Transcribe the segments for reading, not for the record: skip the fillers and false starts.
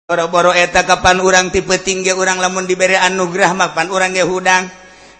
Boro-boro eta, kapan urang tipe tinggi, urang lamun diberi anugerah mapan urang ge hudang.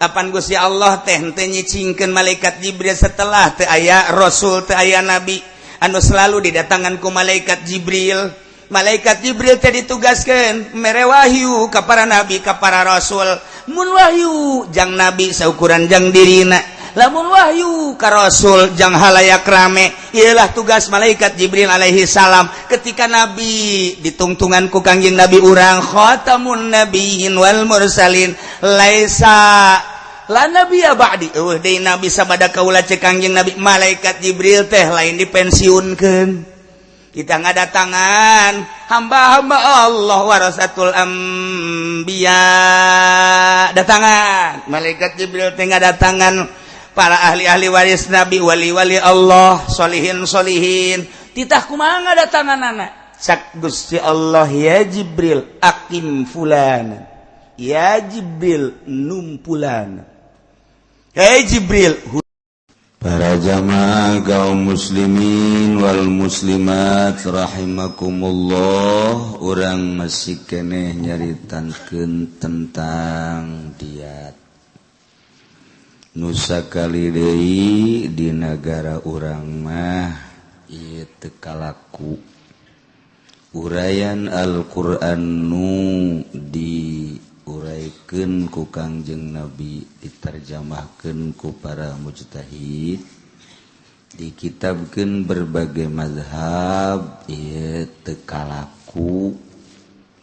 Kapan Gusti Allah teh henteu nyicingkeun malaikat Jibril setelah teu aya rasul, teu aya nabi anu selalu didatangan ku malaikat Jibril. Malaikat Jibril teh ditugaskeun mere wahyu ka para nabi, ka para rasul. Mun wahyu jang nabi, saukuran jang dirina. Lamun wahyu ka rasul, jang halayak rame. Ialah tugas malaikat Jibril alaihi salam. Ketika nabi ditungtungan ku Kangjeng Nabi urang, khatamun nabiyyin wal mursalin, laisa la nabiyya ba'di, euweuh deui nabi sabada kaula, cek Kangjeng Nabi. Malaikat Jibril teh lain dipensiunkeun. Kita ngadatangan hamba-hamba Allah, warasatul anbiya, datangan malaikat Jibril teh, ngadatangan para ahli-ahli waris nabi, wali-wali Allah, solihin solihin. Titah kumaha ngadatangan anak cak Gusti Allah, "Ya Jibril, aqim fulan. Ya Jibril, numpulan. Hei Jibril." Para jamaah kaum muslimin wal muslimat rahimakumullah, urang masih keneh nyaritankeun tentang diat. Nusa kali deui di negara urang mah ieu teu kalaku. Uraian Al-Qur'an nu diuraikan ku Kangjeng Nabi, diterjemahkan ku para mujtahid, dikitabkan berbagai mazhab, ieu teu kalaku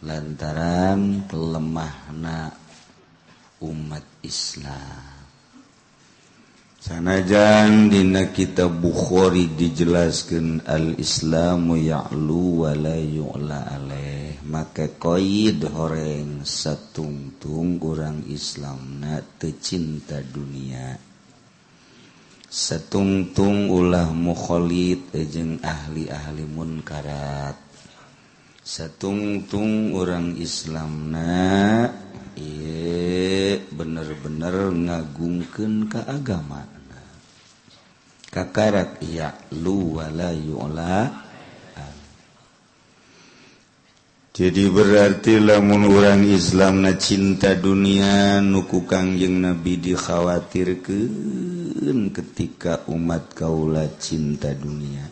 lantaran kelemahna umat Islam. Sanajan dina kitab Bukhari dijelaskan al-islamu ya'lu wa la yu'la alaih, maka koid horeng satungtung urang Islamna teu cinta dunia, satungtung ulah mukholid jeung ahli-ahli munkarat, satungtung urang Islamna ieu bener-bener ngagungkeun ka agama, kakarak ya lu wala yu'la. Jadi berarti lamun orang Islam na cinta dunia, nu ku Kangjeng Nabi dikhawatirkan ketika umat kaula cinta dunia,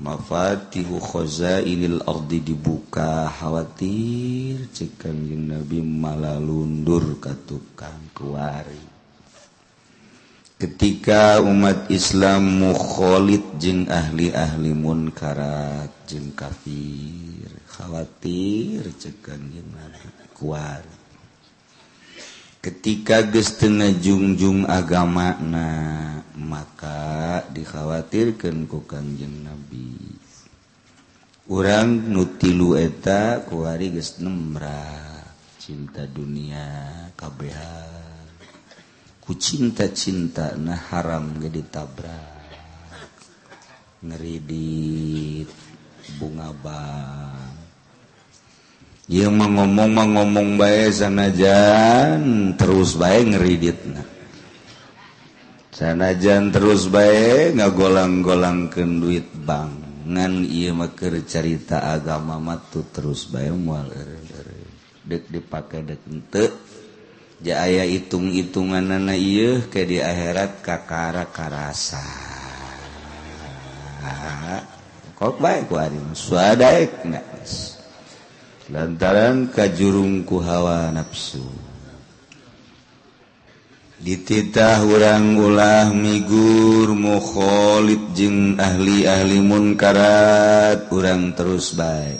mafatihu khazainil ardi dibuka, khawatir cek Kangjeng Nabi malah lundur ka tukang kuari. Ketika umat Islam mukholid jeung ahli-ahli munkarat jeung kafir, khawatir cek Kangjeng Nabi kuari. Ketika geus teu ngajungjung agamana, maka dikhawatirkan ku Kangjeng Nabi urang nu tilu eta kuari geus nembrah cinta dunia kabehan, ku cinta-cinta nah haram ge ditabrak, ngeridit bunga bank. Ieu mah ngomong mah ngomong bae, sanajan terus bae ngeriditna, sanajan terus bae ngagolang-golangkeun duit bank, ngan ieu mah keur carita agama mah tuh terus bae moal eureun, dek dipake dek henteu. Ja aya hitung-hitunganana ieu ke di akhirat kakara karasa kok bae ku ari suadaek lantaran kajurung ku hawa nafsu. Dititah urang ulah migur mukholid jeung ahli-ahli munkarat, urang terus bae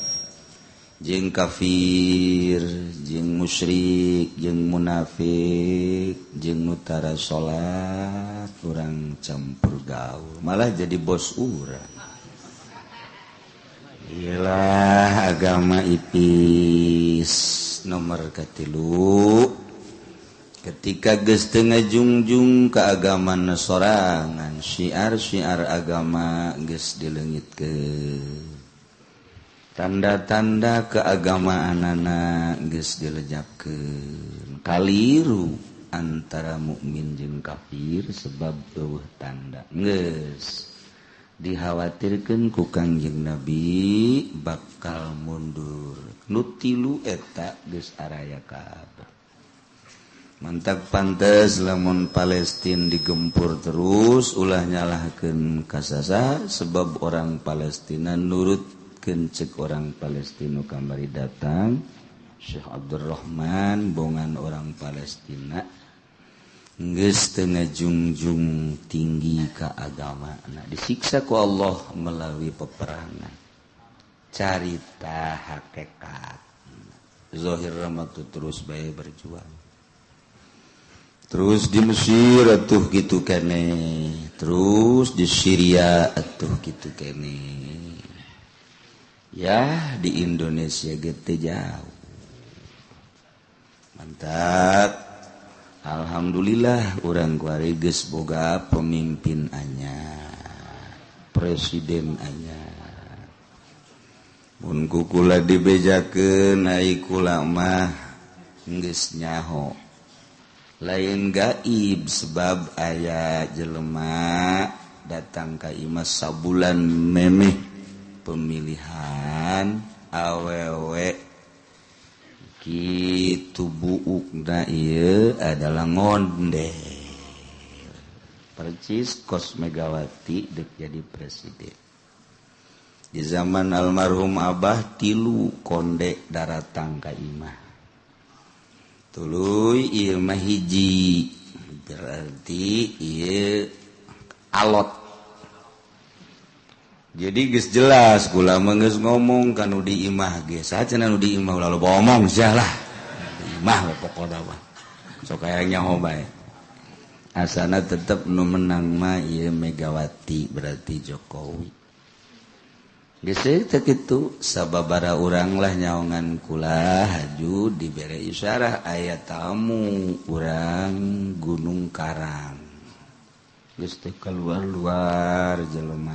jeung kafir, jeung musyrik, jeung munafik, jeung nu tara salat, urang campur gaul malah jadi bos urang. Iyalah agama ipis nomor katilu. Ketika geus teu ngajungjung ka agama sorangan, syiar-syiar agama geus dileungitkeun, tanda-tanda keagamaanana geus dilejapkeun, kaliru antara mukmin jeung kafir sebab euweuh tanda, geus dikhawatirkan ku Kangjeng Nabi bakal mundur. Nu tilu eta geus araya kabeh. Mantap pantes lamun Palestina digempur terus ulah nyalahkeun kasasa sebab orang Palestina nurutkeun cek orang Palestina kamari datang Syekh Abdurrahman bongan orang Palestina geus teu ngajungjung tinggi ka agama nah disiksa ku Allah melalui peperangan carita hakikat zahir mah terus bae berjuang. Terus di Mesir atuh kitu kene, terus di Syria atuh kitu kene. Ya di Indonesia ge teu jauh. Mantap. Alhamdulillah urang kuari geus boga pemimpin anyar, presiden anyar. Mun ku kula dibejakeun ai kula mah geus nyaho. Lain gaib sebab aya jelema datang ka imah sabulan memeh pemilihan awewe kitu buukna ieu adalah ngonde percis kos Megawati dek jadi presiden di zaman almarhum Abah tilu konde daratang ka imah. Tuluy ieu mah hiji berarti ieu alot. Jadi geus jelas kula mah geus ngomong ka nu di imah ge saha cenah nu di imah ulah loba omong sia lah. Imah we pokona mah. Sok aya nyaho bae. Asana tetep nu menang mah ieu Megawati berarti Jokowi. Geus teh kitu sababara urang lah nyaongan kula haju dibere isyarah aya tamu urang Gunung Karang. Geus teh keluar-luar jelema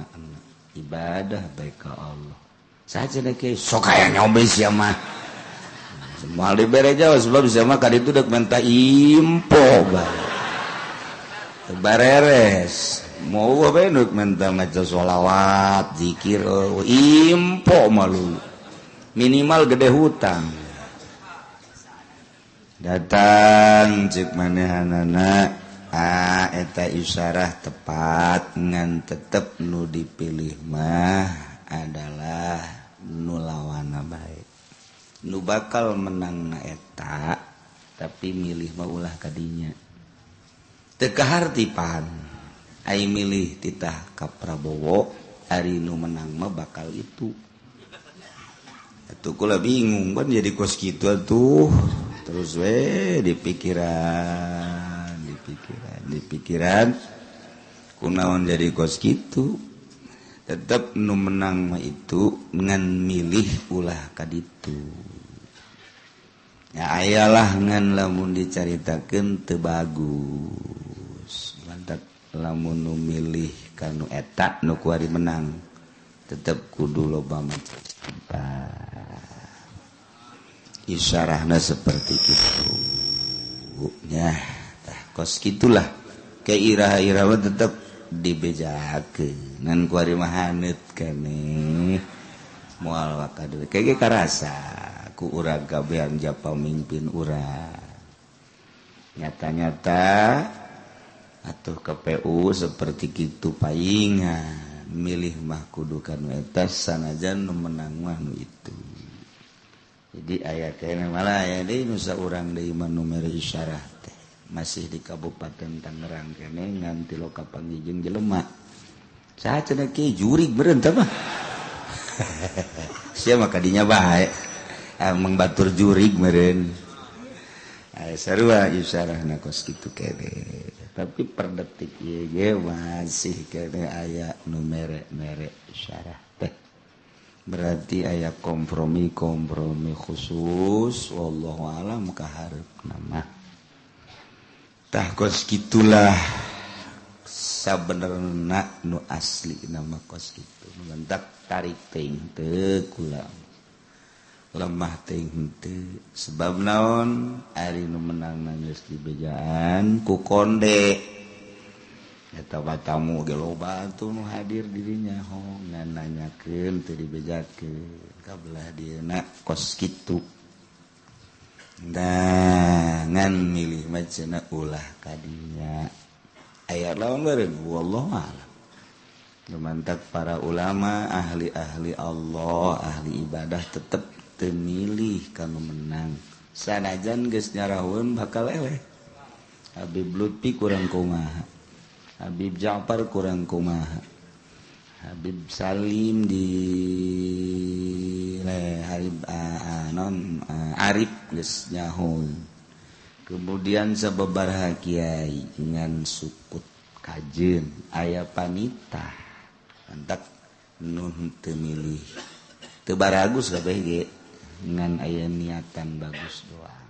ibadah bae ka Allah. Saha cenah ke sok aya nyobe sia mah. Moal dibere jauh sebab sia mah ka ditu deuk menta info bae. Teu bareres. Mau bae nu menta maca sholawat, zikir, info malu. Minimal gede hutang. Datang cek manehanana, ah eta isyarah tepat ngan tetep nu dipilih mah adalah nu lawana bae. Nu bakal menang na eta tapi milih mah ulah kadinya. Teu kahartipan. Ai milih titah ka Prabowo ari nu menang mah bakal itu. Atuh kula bingung kan jadi kos kitu atuh. Terus we dipikiran, dipikiran, dipikiran kunaon jadi kos kitu. Tetep nu menang mah itu ngan milih ulah ka ditu. Ya ayalah ngan lamun dicaritakeun teu bagus. Mantap. Lamun nu milih kanu eta nu kuari menang tetep kudu loba maca isyarahna seperti itu nya tah kos kitulah ke iraha-iraha tetep dibejakeun ngan kuari mah haneut keneh moal waka deui ke karasa ku urang kabehan japa mimpin urang nyata-nyata atuh KPU seperti kitu paingan milih mah kudu kanu eta sanajan nu menang mah nu itu. Jadi aya keneh malah aya deui nu saurang deui mah nu mere isyarah teh masih di Kabupaten Tangerang keneh ngan ti loka panggih jelema. Saha cenah kieu jurig beureun tah mah. Sia mah kadinya bae. Emang batur jurig meureun. Aya sarua isyarahna kos kitu keneh. Tapi per detik ieu ge masih keneh aya nu mere-mere isyarah teh. Berarti aya kompromi-kompromi khusus wallahu alam ka hareupna mah. Tah kos kitulah sabenerna nu asli nama kos kitu. Mentak tarik teuing teu kula. Lemah teuing henteu sebab naon ari nu menang geus dibejaan ku konde. Eta batamu ge loba atuh nu hadir dirinya ho ngan nanyakeun teu dibejakeun ka belah dieuna kos kitu. Nah, ngan milih mah cenah ulah kadinya. Aya lawan beureun wallahu a'lam. Lumantak para ulama, ahli-ahli Allah, ahli ibadah tetep teu milih kanu menang. Sanajan geus nyarahoeun bakal eleh. Habib Lutfi kurang kumaha, Habib Ja'far kurang kumaha, Habib Salim di Habib non Arif geus nyaho. Kemudian sababaraha kiai ngan sukut kajeun aya panita. Antak nun teu milih. Teu baragus kabeh ge ngan aya niatan bagus doang.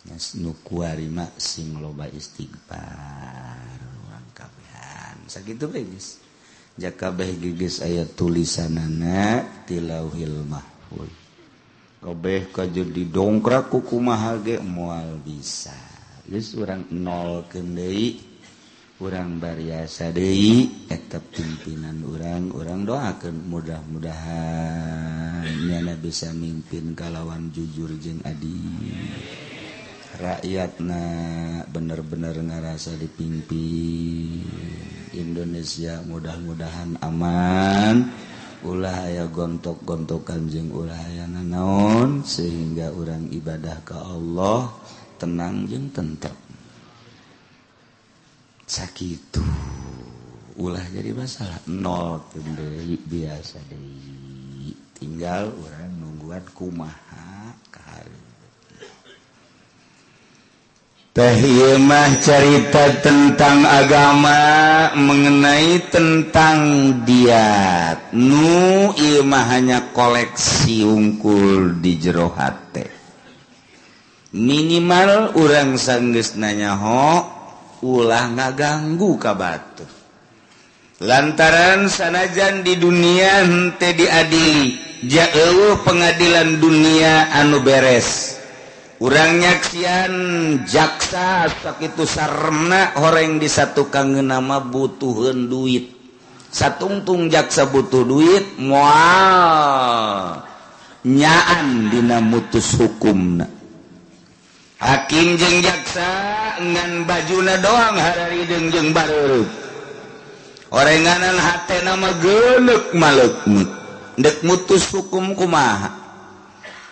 Geus nu kuari mah sing loba istighfar urang kabehan. Sakitu bae geus. Jakabeh geus aya tulisanana ti Lauhil Mahfuz. Kabeh kajeun didongkrak ku kumaha ge moal bisa. Geus urang nolkeun deui, urang bariasa deui eta pimpinan urang, urang doakeun mudah-mudahan nyana bisa mimpin kalawan jujur jeung adil. Rakyatna bener-bener ngarasa dipimpin. Indonesia mudah-mudahan aman, ulah aya gontok-gontokan jeung ulah aya nanaon sehingga urang ibadah ka Allah tenang jeung tentrem. Sakitu ulah jadi masalah nol deui biasa deui, tinggal urang nungguan kumaha ka. Teh ieu mah carita tentang agama mengenai tentang diat. Nu ieu mah hanya koleksi unggul di jero hate. Minimal urang sanggeus nyaho ulah ngaganggu ka batur. Lantaran sanajan di dunia henteu diadili, jauh pengadilan dunia anu beres. Urang nyaksian jaksa sakitu saremna horeng di satukang nama butuheun duit. Satungtung jaksa butuh duit moal nyaan dina mutus hukumna. Hakim jeung jaksa ngan bajuna doang hararideung jeung bareureut. Orenganan hatena mah geuleuk maleukmeut. Deuk mutus hukum kumaha?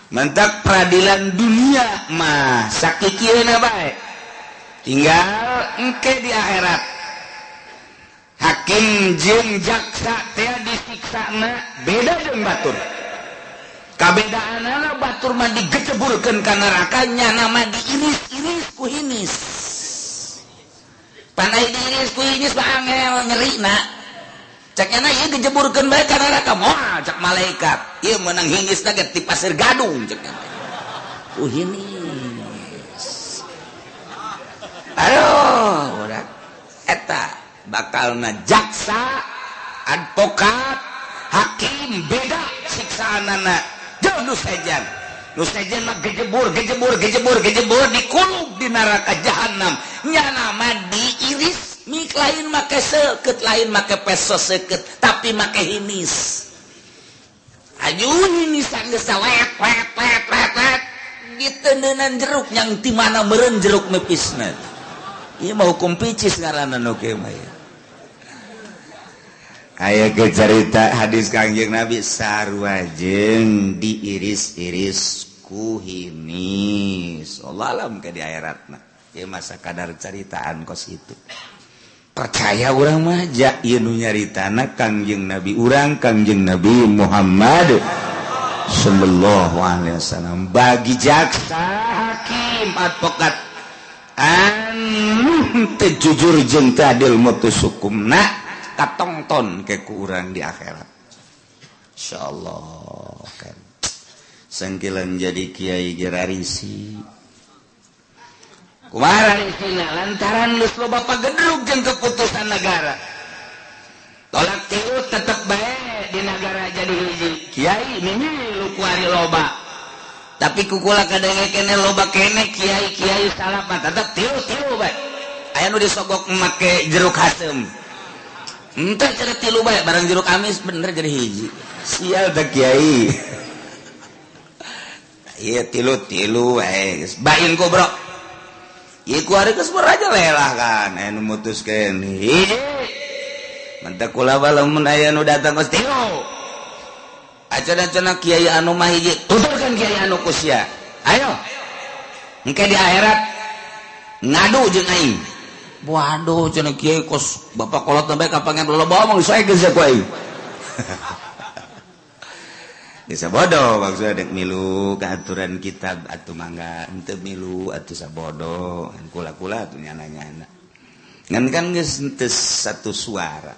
Mentak peradilan dunia mah sakikieuna bae. Tinggal engke di akhirat. Hakim jeung jaksa teh disiksana beda jeung batur. Kabedaanana batur mah digeceburkeun ka neraka, nyana mah diiris-iris ku hinis. Panai diiris ku hinis mah angel nyerina. Cek nyana ieu dijeburkeun bae ka neraka moal cek malaikat. Ieu meunang hinisna ge ti pasir gadung cek nyana. Ku hinis. Aduh, urang eta bakalna jaksa, advokat, hakim beda siksaanana. Jauh nu sejen. Nu sejen mah gejebur, gejebur, gejebur, gejebur dikulub di neraka jahanam. Nyana mah diiris, mik lain make seukeut, lain make peso seukeut, tapi make hinis. Ajuh hinisan geus wet wet wet wet wet diteuneunan jeruk yang ti mana meureun jeruk mepisna. Ieu mah hukum picis ngaranna nu kieu mah ya. Aya ke cerita hadis Kangjeng Nabi sarua jeung diiris-iris ku hinis. Allah alam ke di akhiratna. Ieu mah sakadar caritaan kos itu. Percaya urang mah ja ieu nu nyaritana Kangjeng Nabi urang Kangjeng Nabi Muhammad sallallahu alaihi wasallam. Bagi jaksa, hakim, advokat anu teu jujur jeung teu adil mutus hukumna katongton ke ku urang di akhirat. Insyaallah kan. Sangkilan jadi kiai gerarisi. Kumaha rarisina lantaran geus loba pagedrug jeung keputusan negara. Tolak tilu tetep bae di negara jadi hiji. Kiai mimilu kuari loba. Tapi kukula kadenge kene loba kene kiai-kiai salah mah tetep tilu-tilu bae. Aya nu disogok make jeruk haseum. Henteu cenah, tilu bae, barang jeruk amis bener jadi hiji. Sial teh kiai. Iya, tilu tilu wae geus bain kubro. Ieu ku ari geus merajalela kan aya nu mutuskeun hiji. Mantak kula lamun aya nu datang geus tilu. Acan-acana kiai anu mah hiji, tuturkeun kiai anu ku sia. Ayo. Engke di akhirat ngadu jeung aing. Waduh, cenah kiai, kos bapak kolot sampai kapangan loba omong saya geus ku aing. Bisa bodoh maksudnya, dek milu ke aturan kitab atau mangga, henteu milu atuh sabodo kula-kula atuh nyana-nyana. Ngan kan geus henteu satu suara.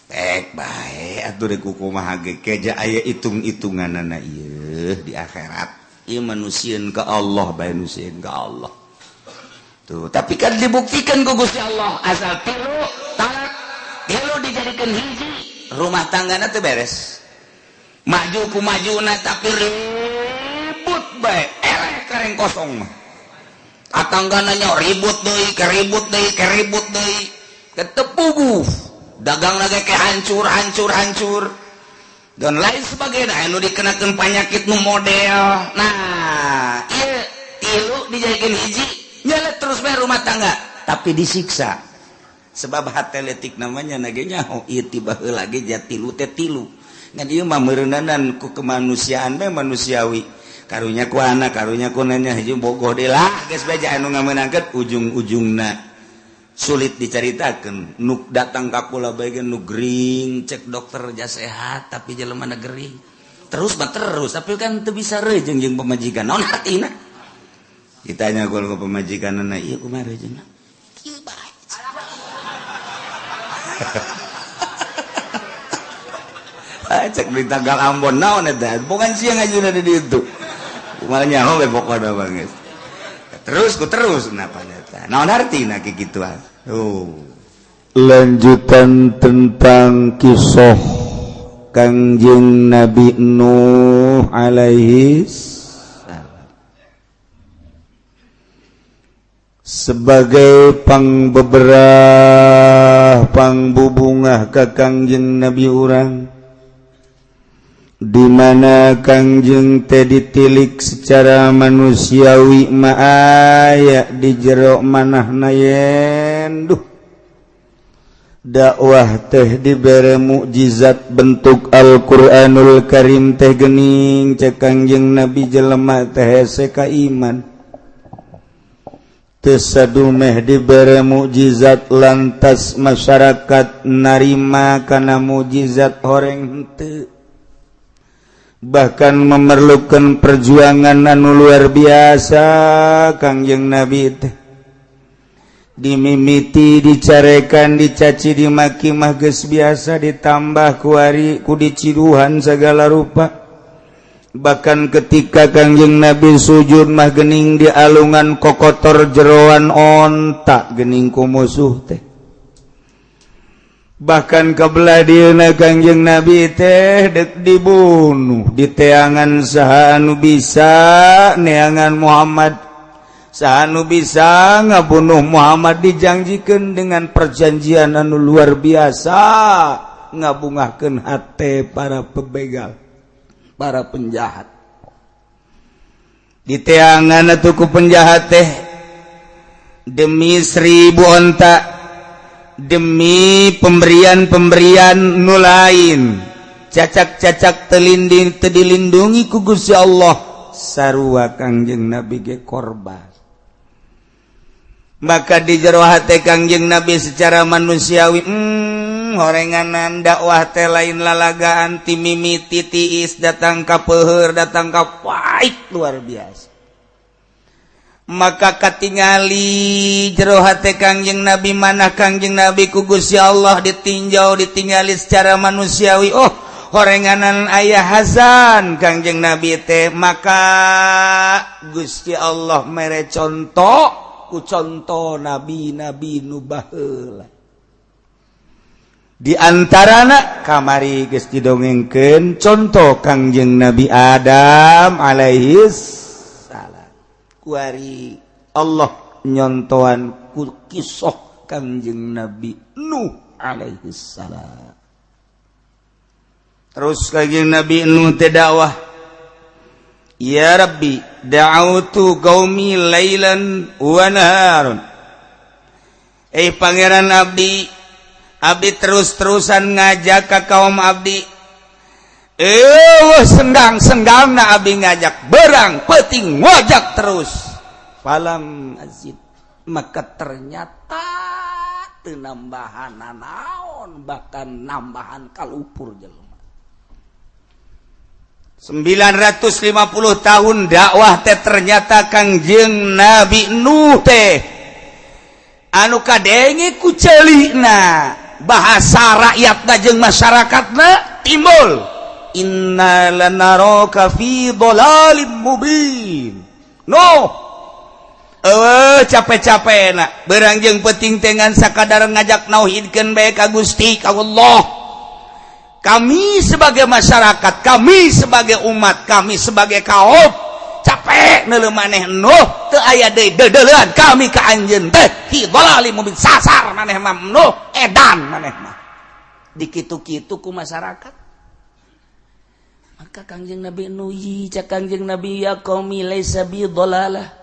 Ek bae atuh rek kumaha ge keja aya hitung-hitunganana ieu di akhirat. Ieu manusieun ka Allah bae, nusieun ka Allah. Tuh, tapi kan dibuktikan ku Gusti Allah, asal tilu talak, tilu dijadikan hiji, rumah tanggana teh beres. Maju ku majuna, tapi ribut bae, eleh kareng kosong mah. Tatanggananya ribut deui, keribut deui, keribut deui. Ketepuguh. Dagang lagi ke hancur, hancur, hancur. Dan lain sebagainya, anu dikenakan penyakit nu model. Nah, ieu tilu dijadikan hiji, nyala terus bae rumah tangga, tapi disiksa. Sebab hate letik namanya nage nyaho ieu tiba heula ge jati tilu teh tilu. Ngan ieu mah meureunanan ku kemanusiaan bae, manusiawi. Karunya ku anak, karunya ku nanya hiji bogoh deui lah, geus bae anu ngamenangkeun ujung-ujungna. Sulit diceritakan, nuk datang ka kula bae nu gering, cek dokter ja sehat tapi jelema na gering. Terus mah terus, tapi kan teu bisa reujeng jeung pamajikan. Naon hatina? Ditanya ku pamajikanna, ieu kumaha reujengna? Kieu bae. Ah, cek di tanggal Ambon naon eta? Bukan siang aja di ditu. Kumaha nyaho we pokona bang. Terus ku terus napa eta? Naon artina kikituan? Oh. Lanjutan tentang kisah Kangjeng Nabi Nuh alaihi salam sebagai pangbeberah, pangbubungah ka Kangjeng Nabi urang, di mana Kangjeng teh ditilik secara manusiawi mah aya di jero manahna yen duh dakwah teh dibere mukjizat bentuk Al-Qur'anul Karim teh gening. Cek Kangjeng Nabi, jelema teh hese ka iman. Teu sadumeh dibere mukjizat lantas masyarakat narima kana mukjizat horeng henteu, bahkan memerlukan perjuangan anu luar biasa. Kangjeng Nabi teh dimimiti dicarekan, dicaci, dimaki mah geus biasa, ditambah kuari ku diciduhan segala rupa. Bahkan ketika Kangjeng Nabi sujud mah gening di alungan kokotor jeroan onta gening ku musuh teh. Bahkan kebelah dieuna Kangjeng Nabi teh dek dibunuh, diteangan saha anu bisa neangan Muhammad, saha anu bisa ngabunuh Muhammad, dijanjikan dengan perjanjian anu luar biasa ngabungahkeun hate para pebegal, para penjahat. Diteangan atuh ku penjahat teh demi 1.000 onta, demi pemberian-pemberian nu lain, cacak-cacak telinding teu dilindungi ku Gusti Allah, sarua Kangjeng Nabi ge korban. Maka di jero hate Kangjeng Nabi secara manusiawi, horenganan dakwah teh lain lalagaan, ti mimiti tiis datang ka peuheur, datang ka pait luar biasa. Maka katingali jero hate Kangjeng Nabi, mana Kangjeng Nabi ku Gusti Allah ditinjau, ditingali secara manusiawi, oh, horenganan ayah Hasan Kangjeng Nabi teh. Maka Gusti Allah mere contoh ku contoh nabi-nabi nu baheula, di antarana kamari geus didongengkeun contoh Kangjeng Nabi Adam alaihi salam. Kuari Allah Nyontoan ku kisah Kangjeng Nabi Nuh alaihi salam. Terus Kangjeng Nabi Nuh teh dakwah, "Ya Rabbi, da'autu qaumi lailan wa naharon." Eh, Pangeran abdi, abdi terus-terusan ngajak ke kaum abdi. Eh, senggang-senggang na abdi ngajak, berang peting ngajak terus. Falam azid, maka ternyata teu nambahan naon, bahkan nambahan kalupur jelema. 950 tahun dakwah teh ternyata Kangjeng Nabi Nuh teh anu kadenge ku ceulina, bahasa rakyatna jeung masyarakatna timbul, "Inna lanaraka fi dhalalim mubin." Nuh, eueuh capek-capek na berang jeung peuting dengan sakadar ngajak nauhidkeun bae ka Gusti, ka Allah. Kami sebagai masyarakat, kami sebagai umat, kami sebagai kaum capek neuleuh maneh, Nuh. Teu aya deui deudeuleun kami ka anjeun teh, fi dhalalim mubin. Sasar maneh mah, Nuh, edan maneh mah. Dikitu-kitu ku masyarakat. Maka Kangjeng Nabi Nuh, cak Kangjeng Nabi, "Ya qaumi, laisa bi dhalalah."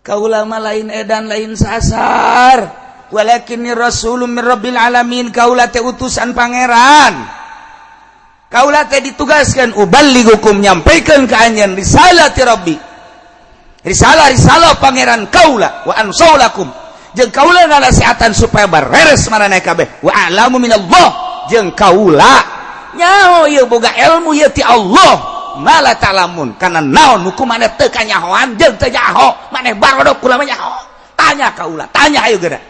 Kaula mah lain edan, lain sasar. Walakinni rasulun min rabbil alamin. Kaula teh utusan Pangeran. Kaula teh ditugaskan uballighukum, nyampaikan ke anjeun, risalati rabbi, risalah risalah Pangeran kaula, wa ansahu lakum, jeung kaula ngasihatan supaya bareres maraneh kabeh, wa a'lamu minallah, jeung kaula nyaho ieu boga ilmu ieu ti Allah, ma la ta'lamun, kana naon nu kumaneh teu kanyahoan jeung teu nyaho maneh. Barodok kula mah nyaho. Tanya kaula, tanya, ayo geura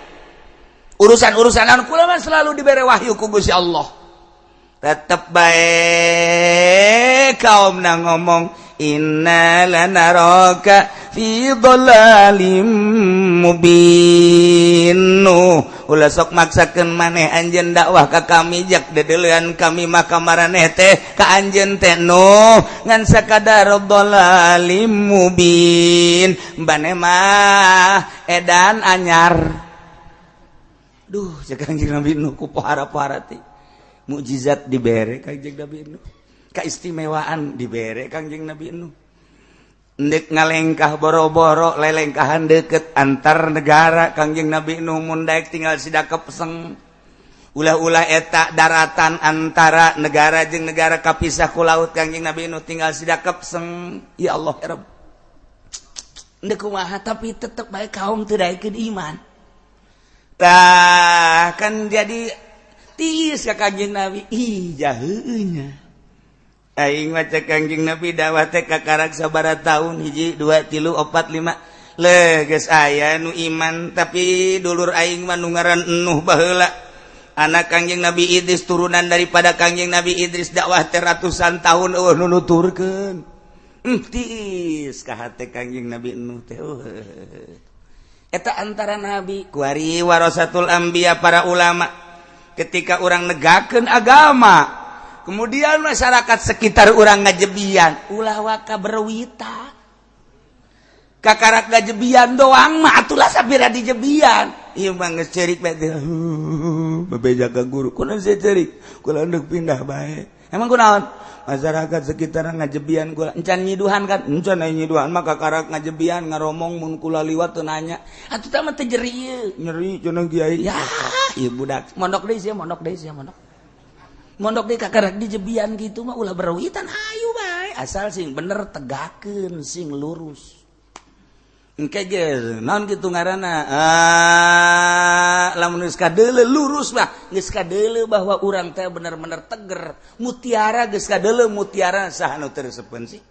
urusan-urusan anu kula mah selalu dibere wahyu ku Gusti Allah. Tetep bae kaum na ngomong, "Inna lanaraka fi dhalalim mubin." Ulah sok maksakeun maneh anjeun dakwah ka kami, jak dedeulean kami maka maraneh teh ka anjeun teh, Nuh, ngan sakadar dhalalim mubin. Maneh mah edan anyar. Duh, cek Kangjeng Nabi Nuh, ku pohara-pohara teh mukjizat dibere Kangjeng Nabi Nuh, keistimewaan dibere Kangjeng Nabi Nuh. Ndek ngalengkah boro-boro lelengkahan deket antar negara, Kangjeng Nabi Nuh mun daek tinggal sidakep seng. Ulah-ulah eta daratan antara negara jeung negara kapisah ku laut, Kangjeng Nabi Nuh tinggal sidakep seng. Ya Allah, ya Rabb, ndek kumaha, tapi tetep bae kaum teu daekeun iman. Tah kan jadi tiis ka Kangjeng Nabi. Ih, jaheunya aing maca Kangjeng Nabi dakwah teh kakarak sabaraha tahun, hiji, dua, tilu, opat, lima le geus aya nu iman. Tapi dulur aing mah nu ngaran Nuh baheula, anak Kangjeng Nabi Idris, turunan daripada Kangjeng Nabi Idris, dakwah teh ratusan tahun eueuh nu nuturkeun. Tiis ka hate Kangjeng Nabi Nuh teh. Eta antara nabi kuari warasatul anbiya, para ulama. Ketika orang negakeun agama, kemudian masyarakat sekitar orang ngajebian, ulah waka berwita. Kakarak ngajebian doang mah atulah sapira dijebian. Ieu mah geus ceurik bae teh, bebeja ka guru, "Kunaon sia ceurik?" "Kula endek pindah bae." "Emang kunaon?" "Masyarakat sekitar ngajebian kula." "Encan nyiduhan kan?" "Encan, aya nyiduhan mah kakarak ngajebian, ngaromong mun kula liwat teu nanya." "Atuh tah mah teu jeri ieu." "Nyeri cenah, kiai." Ya, ieu budak mondok deui sia, mondok deui sia, mondok. Mondok deui. Kakarak dijebian gitu mah ulah berwitan, hayu bae, asal sing bener tegakeun, sing lurus. Engke ge naon kitu ngaranna, ah, lamun geus kadeuleu lurus mah geus kadeuleu bahwa urang teh bener-bener teger. Mutiara geus kadeuleu mutiara, saha nu teu resepeun sih?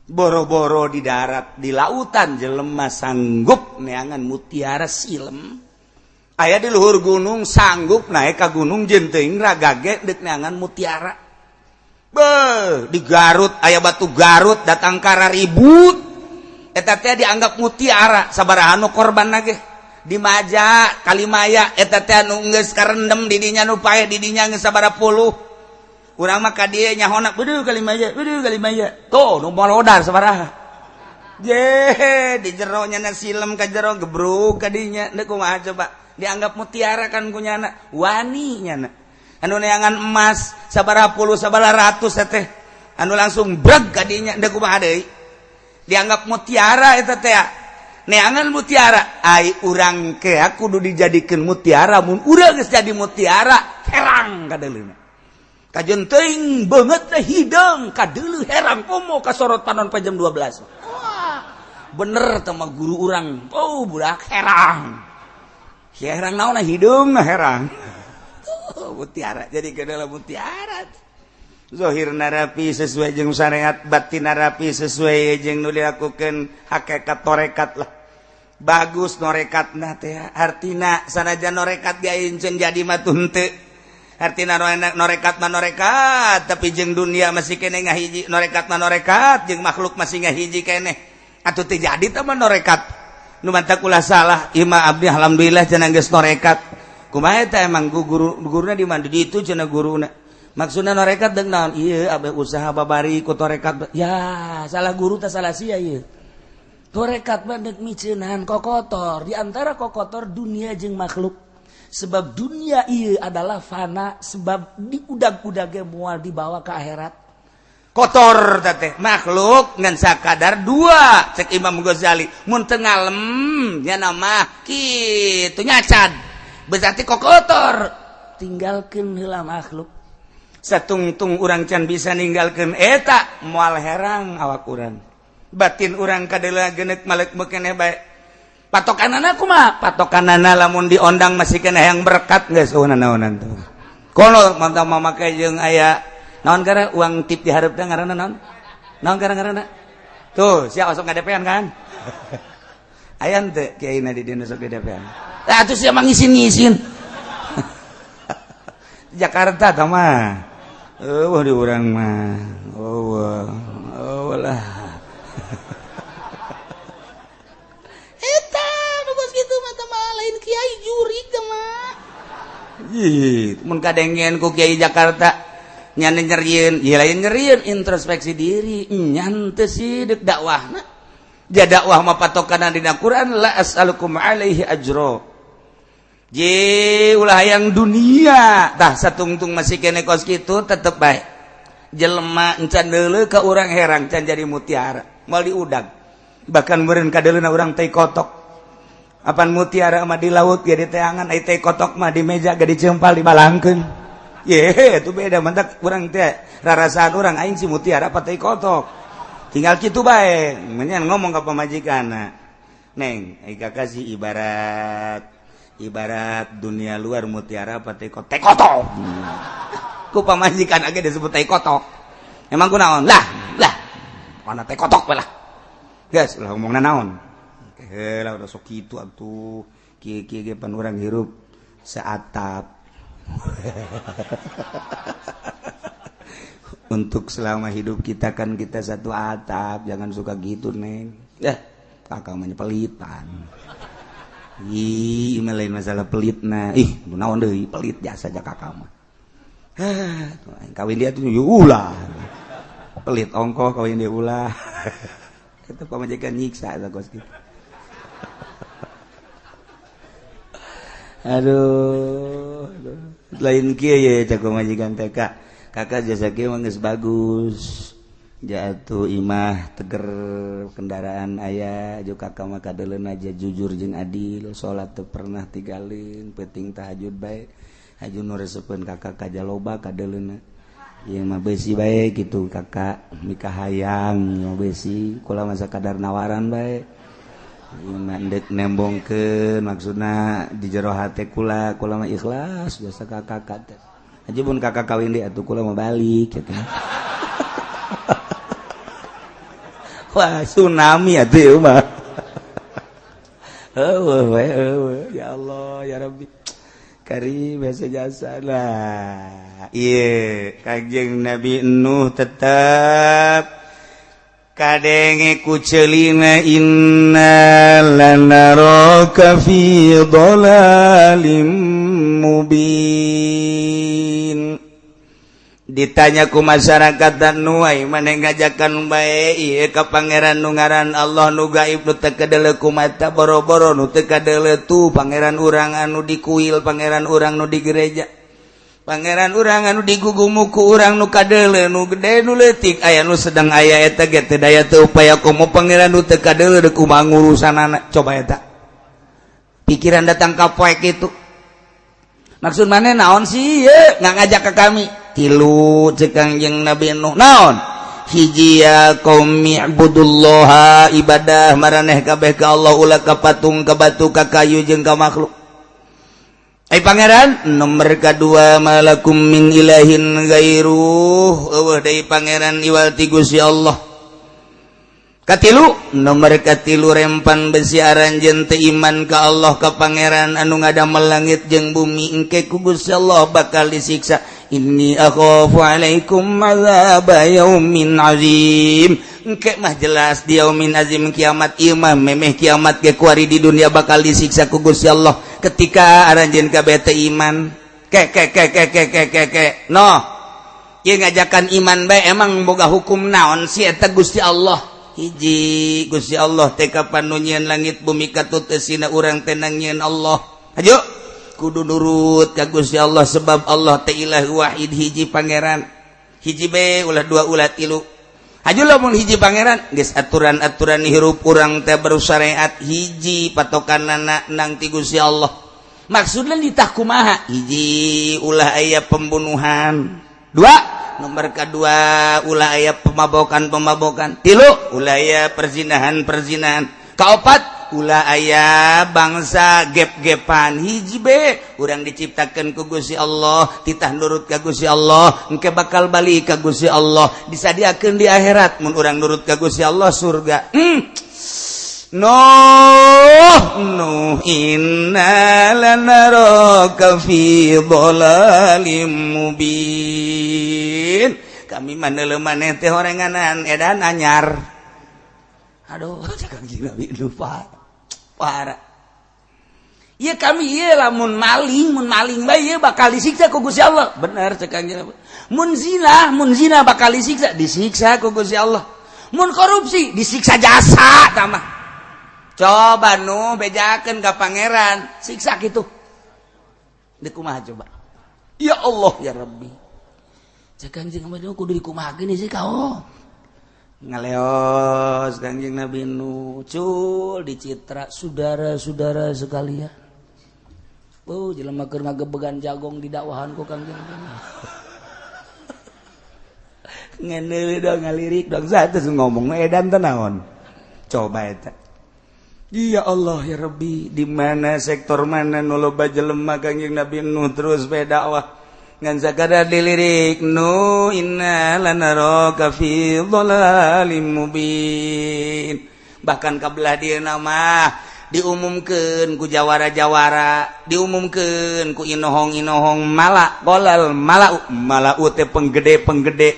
Boro-boro di darat, di lautan jelema sanggup neangan mutiara silem. Aya di luhur gunung, sanggup naik ka gunung jeung teuing ragage deuk neangan mutiara. Be, di Garut aya batu Garut, datang kara ribut, eta teh dianggap mutiara, sabaraha nu korban ge. Di Maja, Kalimaya, eta teh anu geus karendem di dinya, nu paeh di dinya geus sabaraha puluh. Urang mah ka dieu nyahona, "Beduh Kalimaya, beduh Kalimaya." Tuh nu molodar sabaraha. Je di jero nyana silem ka jero gebruk kadinya. Deuk kumaha coba? Dianggap mutiara kan ku nyana, wani nyana. Anu neangan emas sabaraha puluh, sabaraha ratus teh. Anu langsung breg kadinya, deuk kumaha deui? Dianggap mutiara eta teh. Neangan mutiara, ai urang ke kudu dijadikeun mutiara. Mun urang geus jadi mutiara, herang kadeuleuna. Kajeun teuing beungeut teh hideung kadeuleu herang komo kasorot panon pa jam 12. Wah, bener teh mah guru urang. Oh, budak herang. Herang naon? Hideung herang. Oh, mutiara jadi ke dalam mutiara. Zohir narapi sesuai jeung syariat, batin narapi sesuai jeung nu dilakukeun hakikat torekat lah. Bagus norekat nah teh, artina sanajan norekat ge can jadi mah henteu. Artina norekat mah norekat, tapi jeung dunia masih keneh ngahiji. Norekat mah norekat, jeung makhluk masih ngahiji keneh, atuh teu jadi teh mah norekat. Nu mantak ulah salah, ieu mah abdi alhamdulillah cenah geus norekat. Kumaha eta emang guru guruna di mana? Di itu cenah guruna. Maksudna norekat deung naon? Ieu abeh usaha babari ku torekat. Ya, salah guru teh, salah sia ieu. Torekat mah deuk miceunan kokotor. Di antara kokotor dunia jeung makhluk. Sebab dunia ieu adalah fana, sebab diudag-udag ge moal dibawa ke akhirat. Kotor teh makhluk ngan sakadar dua, cek Imam Ghazali. Mun teu ngalem nya mah kitu nyacad. Berarti kokotor. Tinggalkeun heula makhluk. Satungtung urang can bisa ninggalkeun eta, moal herang awak urang, batin urang kadeula genek malek mekene bae. Patokanana kumaha? Patokanana lamun diondang masih kena yang berkat, geus eueuh naonan tuh. Kono mantap mamake jeung aya naon gara uang tip di hareup teh, ngaranna naon? Naon gara ngaranna tuh? Sia osok ngadepean kan? Aya teu kiai na di dieu sok didepean? Atuh sia mah ngisin-ngisin Jakarta tah mah. Oh, di urang mah. Oh, oh lah. Eta nu kos kitu mah teh mah lain kiai, jurig teh mah. Ih, mun kadengen ku kiai Jakarta nyana nyerieun, ieu lain nyerieun, introspeksi diri, nyan teu sih deuk dakwahna. Dia dakwah mah patokanna dina Quran, la as'alukum alaihi ajro. Je ulah hayang dunia tah, satungtung masih kene kos kitu tetep bae. Jelema encan deuleu ka urang herang, can jadi mutiara, moal diudag. Bahkan meureun kadeuleuna urang teh kotok. Apan mutiara mah di laut ge diteangan, ai teh kotok mah di meja ge dicempal, dibalangkeun. Ye, itu beda. Mantak urang teh rarasaan urang, aing si mutiara apa teh kotok? Tinggal kitu bae menyan ngomong ka pamajikanna, "Neng, ai kakak sih ibarat ibarat dunia luar mutiara apa teh kotok?" Teh kotok ku pamajikan age disebut teh kotok. Emang ku naon? Lah lah, mana teh kotok lah. Geus lah, ngomongna naon? Heula udah sok kitu atuh, kieu kieu ge pan urang hirup seatap untuk selama hidup kita kan, kita satu atap, jangan suka gitu, Neng. Ya kakak mah pelitan. Ih, ini lain masalah pelit. Nah, ih, naon deui pelit jasa aja kakak mah. Kawin dia tuh ulah pelit ongkoh, kawin dia ulah. Itu pamajikan nyiksa eta kos kitu. Aduh, aduh. Lain kieu ye, cak pamajikan TK, kakak jasa kieu mah geus bagus. Jatuh imah teger, kendaraan aya jo, kakak mah kadeuleun aja jujur jeung adil, salat teu pernah tinggalin, penting tahajud bae, haju nu resepeun kakak kajaloba kadeuleunna. Ieu mah besi bae gitu, kakak mika hayang mah besi, kula masa kadar nawaran bae. Ieu mah endek nembongkeun, maksudna di jero hate kula, kula mah ikhlas biasa kakak teh. Haji pun kakak kawin deui atuh kula mah balik gitu. Wah, tsunami atuh ieu mah. Eueuh we, eueuh. Ya Allah, ya Rabbi. Kari biasa jasa lah. Ieu Kanjeng Nabi Nuh tetep kadenge ku ceulina, inna lanaraka fi dhalalim mubin. Ditanya ku masyarakat dan nuai mana ngajakan bae ieu ka pangeran nu ngaran Allah nu gaib, nu teu kadeuleu ku mata, boro-boro nu teu kadeuleu tuh pangeran urang anu di kuil, pangeran urang nu di gereja, pangeran urang anu digugumu ku urang, nu kadeuleu, nu gede, nu leutik aya, nu sedang aya, eta ge teu daya teu upaya, komo pangeran nu teu kadeuleu, deuk kumaha ngurusanana coba eta? Pikiran datang ka poek itu, maksud mana naon sih ye nggak ngajak ke kami? Tilu cek Kangjeng Nabi Nuh. Naon? Hiji, ya qaumi ibudullaha, ibadah maraneh kabeh ka Allah, ulah ka patung, ka batu, ka kayu jeung ka makhluk. Ai pangeran nomor kedua, malakum min ilahin ghairuh, eueuh deui pangeran iwal ti Gusti Allah. Katilu, nomor katilu, rempan besi aranjeun teu iman ka Allah, ka pangeran anu ngadamel langit jeung bumi, engke ku Gusti Allah bakal disiksa. Inni akhafu alaikum adzaba yaumin azim. Engke mah jelas di yaumin azim, kiamat. Ieu mah memeh kiamat ge kuari di dunia bakal disiksa ku Gusti Allah ketika aranjeun kabeh teu iman. Ke ke ke ke ke ke ke ke no ieu ngajakan iman bae, emang boga hukum naon sih eta Gusti Allah? Hiji, Gusti Allah teh kapan nu nyieun langit bumi, katut eusina urang teh nyieun Allah. Ayo kudu nurut ka Gusti Allah, sebab Allah teh ilah wahid, hiji pangeran, hiji be, ulah dua, ulah tilu. Haju lamun hiji pangeran geus aturan-aturan hirup urang teh syariat hiji, patokanana nang ti Gusti Allah. Maksudnya ditah kumaha? Hiji, ulah aya pembunuhan. Dua, nomor kedua, ulah aya pemabokan pemabokan. Tilu, ulah aya perzinahan perzinahan. Kaopat, ulah aya bangsa gep-gepan. Hiji be, urang diciptakan ku Gusti Allah, titah nurut ka Gusti Allah, engke bakal balik ka Gusti Allah, disadiakeun di akhirat mun urang nurut ka Gusti Allah surga. Nuh, Nuh, inna lanaraka fi dhalalim mubin. Kami manele maneh teh horenganan edan anyar. Aduh, cek Kanjeng Nabi lupa. Parah. Iya kami iya lamun maling, mun maling bae ieu bakal disiksa ku Gusti Allah. Bener cek Kanjeng Nabi. Mun zina bakal disiksa, disiksa ku Gusti Allah. Mun korupsi disiksa jasa tambah. Coba nu bejakeun ka pangeran, siksa gitu. Deuk kumaha coba? Ya Allah ya Rabbi. Cek Kanjeng Nabi kudu dikumahakeun sih kau. Ngaleos Kanjeng Nabi nu cul dicitra, saudara-saudara sekalian. Oh, jelema keur ngagebegan jagong di dakwahan ku Kanjeng Nabi. Ngeuneuh dong, ngalirik dong, satu ngomong edan teh naon. Coba eta. Ya Allah ya Rabbi, di mana sektor mana nu loba jelema? Kanjeng Nabi Nuh terus bae dakwah ngan sakadar dilirik, nu inna lanaraka fi dhalalim mubin. Bahkan kabelah dia nama diumumkeun ku jawara-jawara, diumumkeun ku inohong-inohong, mala golal malau malau teh penggede-penggede,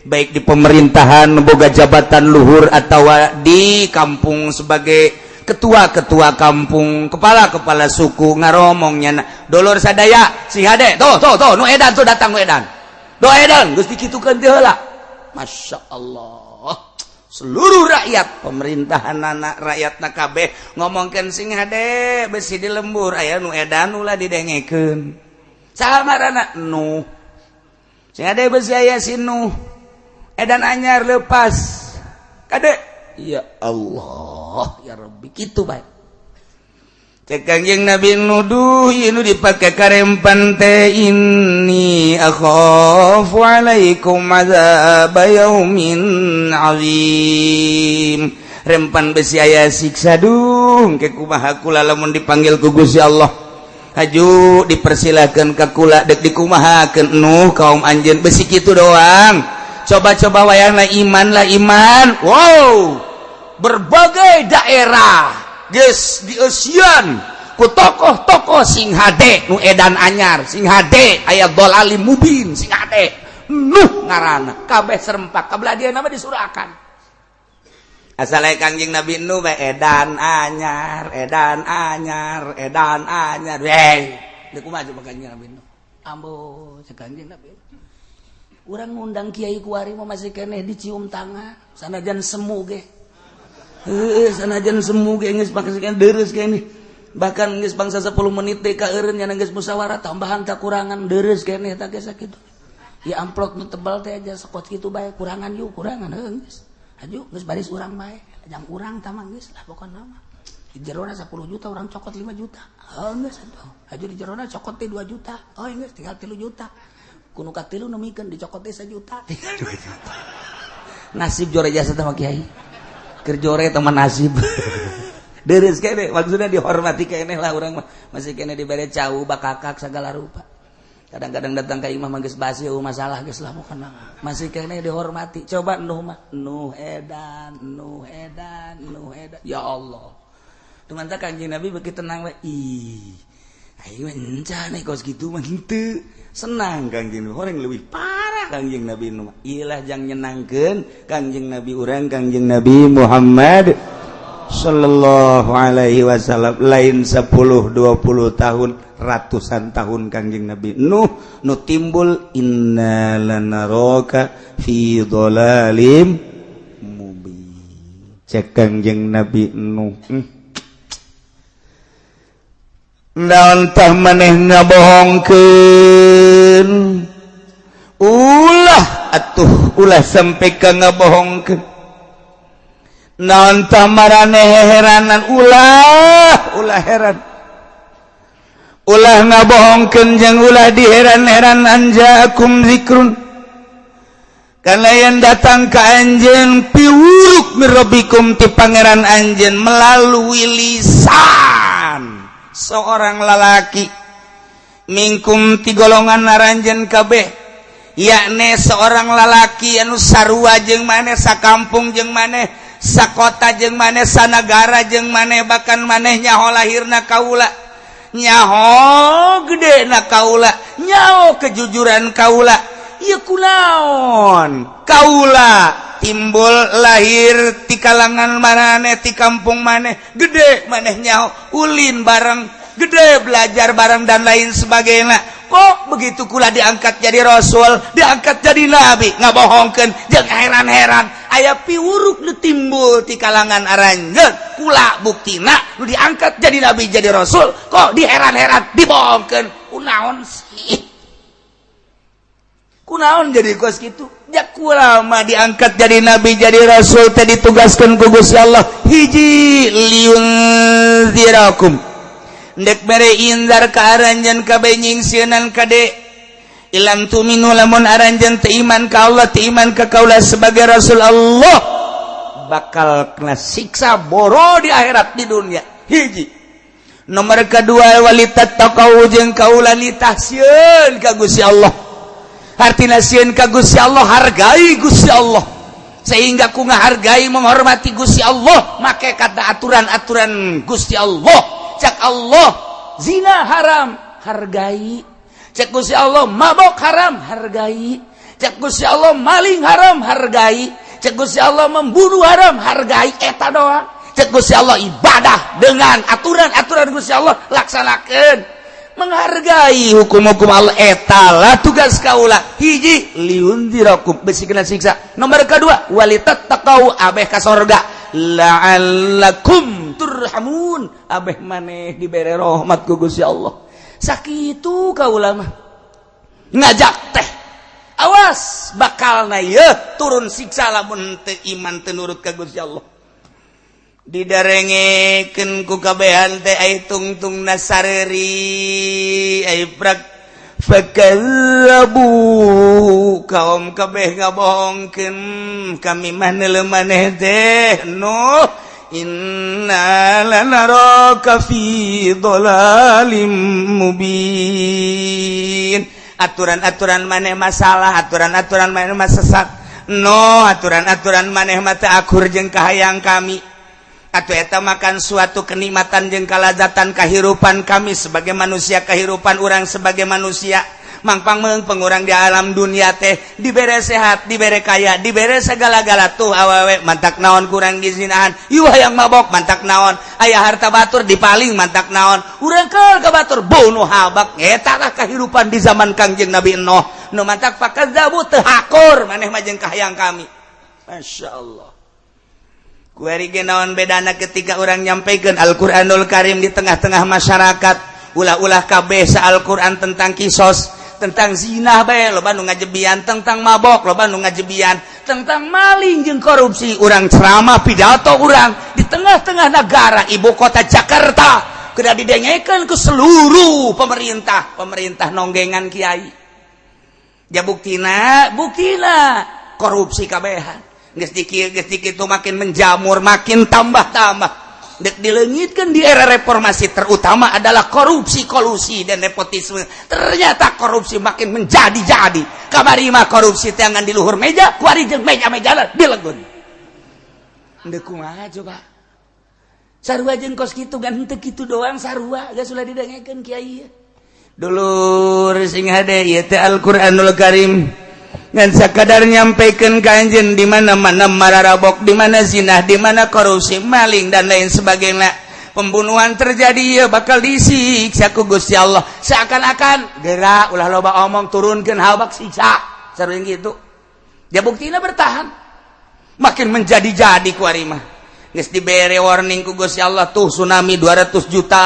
baik di pemerintahan boga jabatan luhur atau di kampung sebagai ketua-ketua kampung, kepala-kepala suku, ngaromongnya, "Dulur sadaya, si hade tuh tuh tuh, nu edan tuh datang, nu edan do edan geus dikitukeun teh heula." Masya Allah, seluruh rakyat, pemerintahan, anak rakyat na kabeh ngomongkeun, "Sing hade besi di lembur aya nu edan, ulah didengekeun." Saha ngaranna? Nu sing hade, besi aya si nu edan anyar lepas kade. Ya Allah ya Rabbi, kitu bae cek Kangjeng Nabi nuduh nu dipake karempan teh, inni akhafu alaikum adzab yaumin azim. Rempan besi aya siksa, duh, ke kumaha kula lamun dipanggil ku Gusti Allah? Haju dipersilakan ka kula, dek dikumahakeun Nuh kaum anjeun? Besi kitu doang, coba-coba wayahna iman lah iman. Wow, berbagai daerah geus dieusian ku tokoh-tokoh, sing hade nu edan anyar, sing hade aya dhalalim mubin, sing hade Nuh ngaranna, kabeh serempak. Kabelah dia nama disurakan asal Kangjeng Nabi Nuh bae edan anyar, edan anyar, edan anyar. Wey, deuk kumaha coba Kangjeng Nabi Nuh? Ambo cek Kangjeng Nabi. Urang ngundang kiai kuari mah masih keneh dicium tangan, sanajan semu ge. Heueuh, sanajan semu ge geus pake deres keneh. Bahkan geus bangsa 10 menit teh ka eureun nya, geus musyawarah tambahan kurangan, deres keneh tah ge sakitu. Ya amplop nu tebal teh aja sekot kitu bae, kurangan yuk, kurangan, heuh geus. Aju geus baris urang bae, jang urang tah mah geus lah pokona mah. Di jerona 10 juta, urang cokot 5 juta. Oh geus atuh. Aju di jerona cokot teh 2 juta. Oh geus tinggal 3 juta. Kuno katilu nemikeun dicokot teh 1 juta, tinggal 2 juta. Nasib jore jasa teh mah kiai. Keur jore teh mah nasib. Deres kene maksudnya, dihormati keneh lah urang mah. Masih kene dibere cau, bakakak, segala rupa. Kadang-kadang datang ka imah mah geus basi, eueuh masalah geus lah pokona. Masih kene dihormati. Coba Nuh mah, Nuh edan, Nuh edan, Nuh edan. Ya Allah. Tumanta Kanjeng Nabi begitu tenang we. Ih, ayo encan kos gitu mah henteu. Senang Kangjeng Nabi, orang lebih parah Kangjeng Nabi nu ilah jang nyenangkeun Kangjeng Nabi urang, Kangjeng Nabi Muhammad sallallahu alaihi wasallam. Lain 10 20 tahun, ratusan tahun Kangjeng Nabi Nuh nu timbul inna lanaraka fi dhalalim mubin. Cek Kangjeng Nabi Nuh, Naon tah maneh ngabohongkeun? Ulah atuh, ulah sampai ka ngabohongkeun. Naon tah maraneh heranan? Ulah, ulah heran, ulah ngabohongkeun jeung ulah diheran-heran. An jaakum zikrun, karena yang datang ke anjeun piwuruk mir rabbikum, ti pangeran anjeun, melalui lisan seorang lalaki, minkum, ti golongan aranjeun kabeh, yakni seorang lalaki anu sarua jeung maneh, sakampung jeung maneh, sakota jeung maneh, sanagara jeung maneh. Bahkan maneh nyaho lahirna kaula, nyaho gede na kaula, nyaho kejujuran kaula. Ieu kunaon kaula timbul lahir ti kalangan maneh, ti kampung maneh, gede maneh nyaho, ulin bareng, gede belajar bareng, dan lain sebagainya, kok begitu kula diangkat jadi rasul, diangkat jadi nabi, ngabohongkeun jeung heran-heran? Aya piwuruk nu timbul ti kalangan aranjeun, kula buktina nu diangkat jadi nabi, jadi rasul, kok diheran-heran, dibohongkeun? Kunaon sih, kunaon jadi kos gitu ya? Kula mah diangkat jadi nabi, jadi rasul teh ditugaskan ku Gusti Allah hiji, liunzirakum, ndek mere inzar ka aranjeun kabeh, nyingsieunan kade. Illam tu'minu, lamun aranjeun teu iman ka Allah, teu iman ka kaula sebagai rasul Allah, bakal kena siksa boro di akhirat, di dunia. Hiji. Nomor kedua, walitattaqau, jeung kaula nitah sieun ka Gusti Allah. Artina sieun ka Gusti Allah, hargai Gusti Allah, sehingga ku ngahargai, menghormati Gusti Allah, make kata aturan-aturan Gusti Allah. Cak Allah zina haram, hargai. Cek Gusti Allah mabok haram, hargai. Cek Gusti Allah maling haram, hargai. Cek Gusti Allah membunuh haram, hargai. Eta doang. Cek Gusti Allah ibadah dengan aturan-aturan Gusti Allah, laksanakan, menghargai hukum-hukum Allah. Etalah tugas kaula. Hiji, liunzirakum, besi kena siksa. Nomor kedua, walitattaqau, abeh ka sorga, la'allakum turhamun, abeh maneh dibere rahmat ku Gusti Allah. Sakitu kaula mah ngajak teh. Awas, bakal na ye turun siksa lamun teu iman, teu nurut ka Gusti Allah. Didarengekeun ku kabehan teh, ai tungtung nasareri, ai prak fakazzabu, kaum kabeh ngabohongkeun, kami mah neuleu maneh teh Nuh, inna lanaraka fi dhalalim mubin. Aturan-aturan maneh masalah, aturan-aturan maneh mah sesat no, aturan-aturan maneh mah teu akur jeung kahayang kami. Atau eta makan suatu kenikmatan jeung kalazatan kehidupan kami sebagai manusia, kehidupan orang sebagai manusia. Mangpang meungpeung urang di alam dunia teh dibere sehat, dibere kaya, dibere segala-gala. Tuh awewe mantak naon kurang dizinahan, ieu hayang mabok mantak naon, aya harta batur dipaling mantak naon, urang ke batur bunuh habak. Eta lah kehidupan di zaman Kangjeng Nabi Nuh. Nu matak fakadzabu, teu hakur maneh mah jeung kahayang kami. Masya Allah. Kuari ge naon bedana ketika orang nyampaikan Al-Qur'anul Karim di tengah-tengah masyarakat? Ulah-ulah kabeh sa Al-Qur'an tentang kisos, tentang zina bae loba nu ngajebian, tentang mabok loba nu ngajebian, tentang maling jeung korupsi. Urang ceramah, pidato urang di tengah-tengah negara, ibu kota Jakarta, kudu didengekeun ke seluruh pemerintah. Pemerintah nonggengan kiai. Ya, buktina buktina korupsi kabehan geus dikieu, geus dikitu, makin menjamur, makin tambah-tambah. Dek dileungitkeun di era reformasi, terutama adalah korupsi, kolusi, dan nepotisme. Ternyata korupsi makin menjadi-jadi. Kamari mah korupsi tangan di luhur meja, kuari jeung meja-meja dilegun. Deuk kumaha coba? Sarua jeung kos kitu kan, henteu kitu doang, sarua geus ulah didengekeun kiai. Dulur sing hade, ieu teh Al-Qur'anul Karim ngan sakadar nyampaikan ka anjeun di mana-mana mararabok, di mana zina, di mana korupsi, maling, dan lain sebagainya, pembunuhan terjadi, ya bakal disiksa ku Gusti Allah. Seakan-akan gerak, ulah loba omong, turunkeun habak siksa, sering gitu ya. Buktinya bertahan, makin menjadi-jadi. Kuari mah geus dibere warning ku Gusti Allah tuh, tsunami 200 juta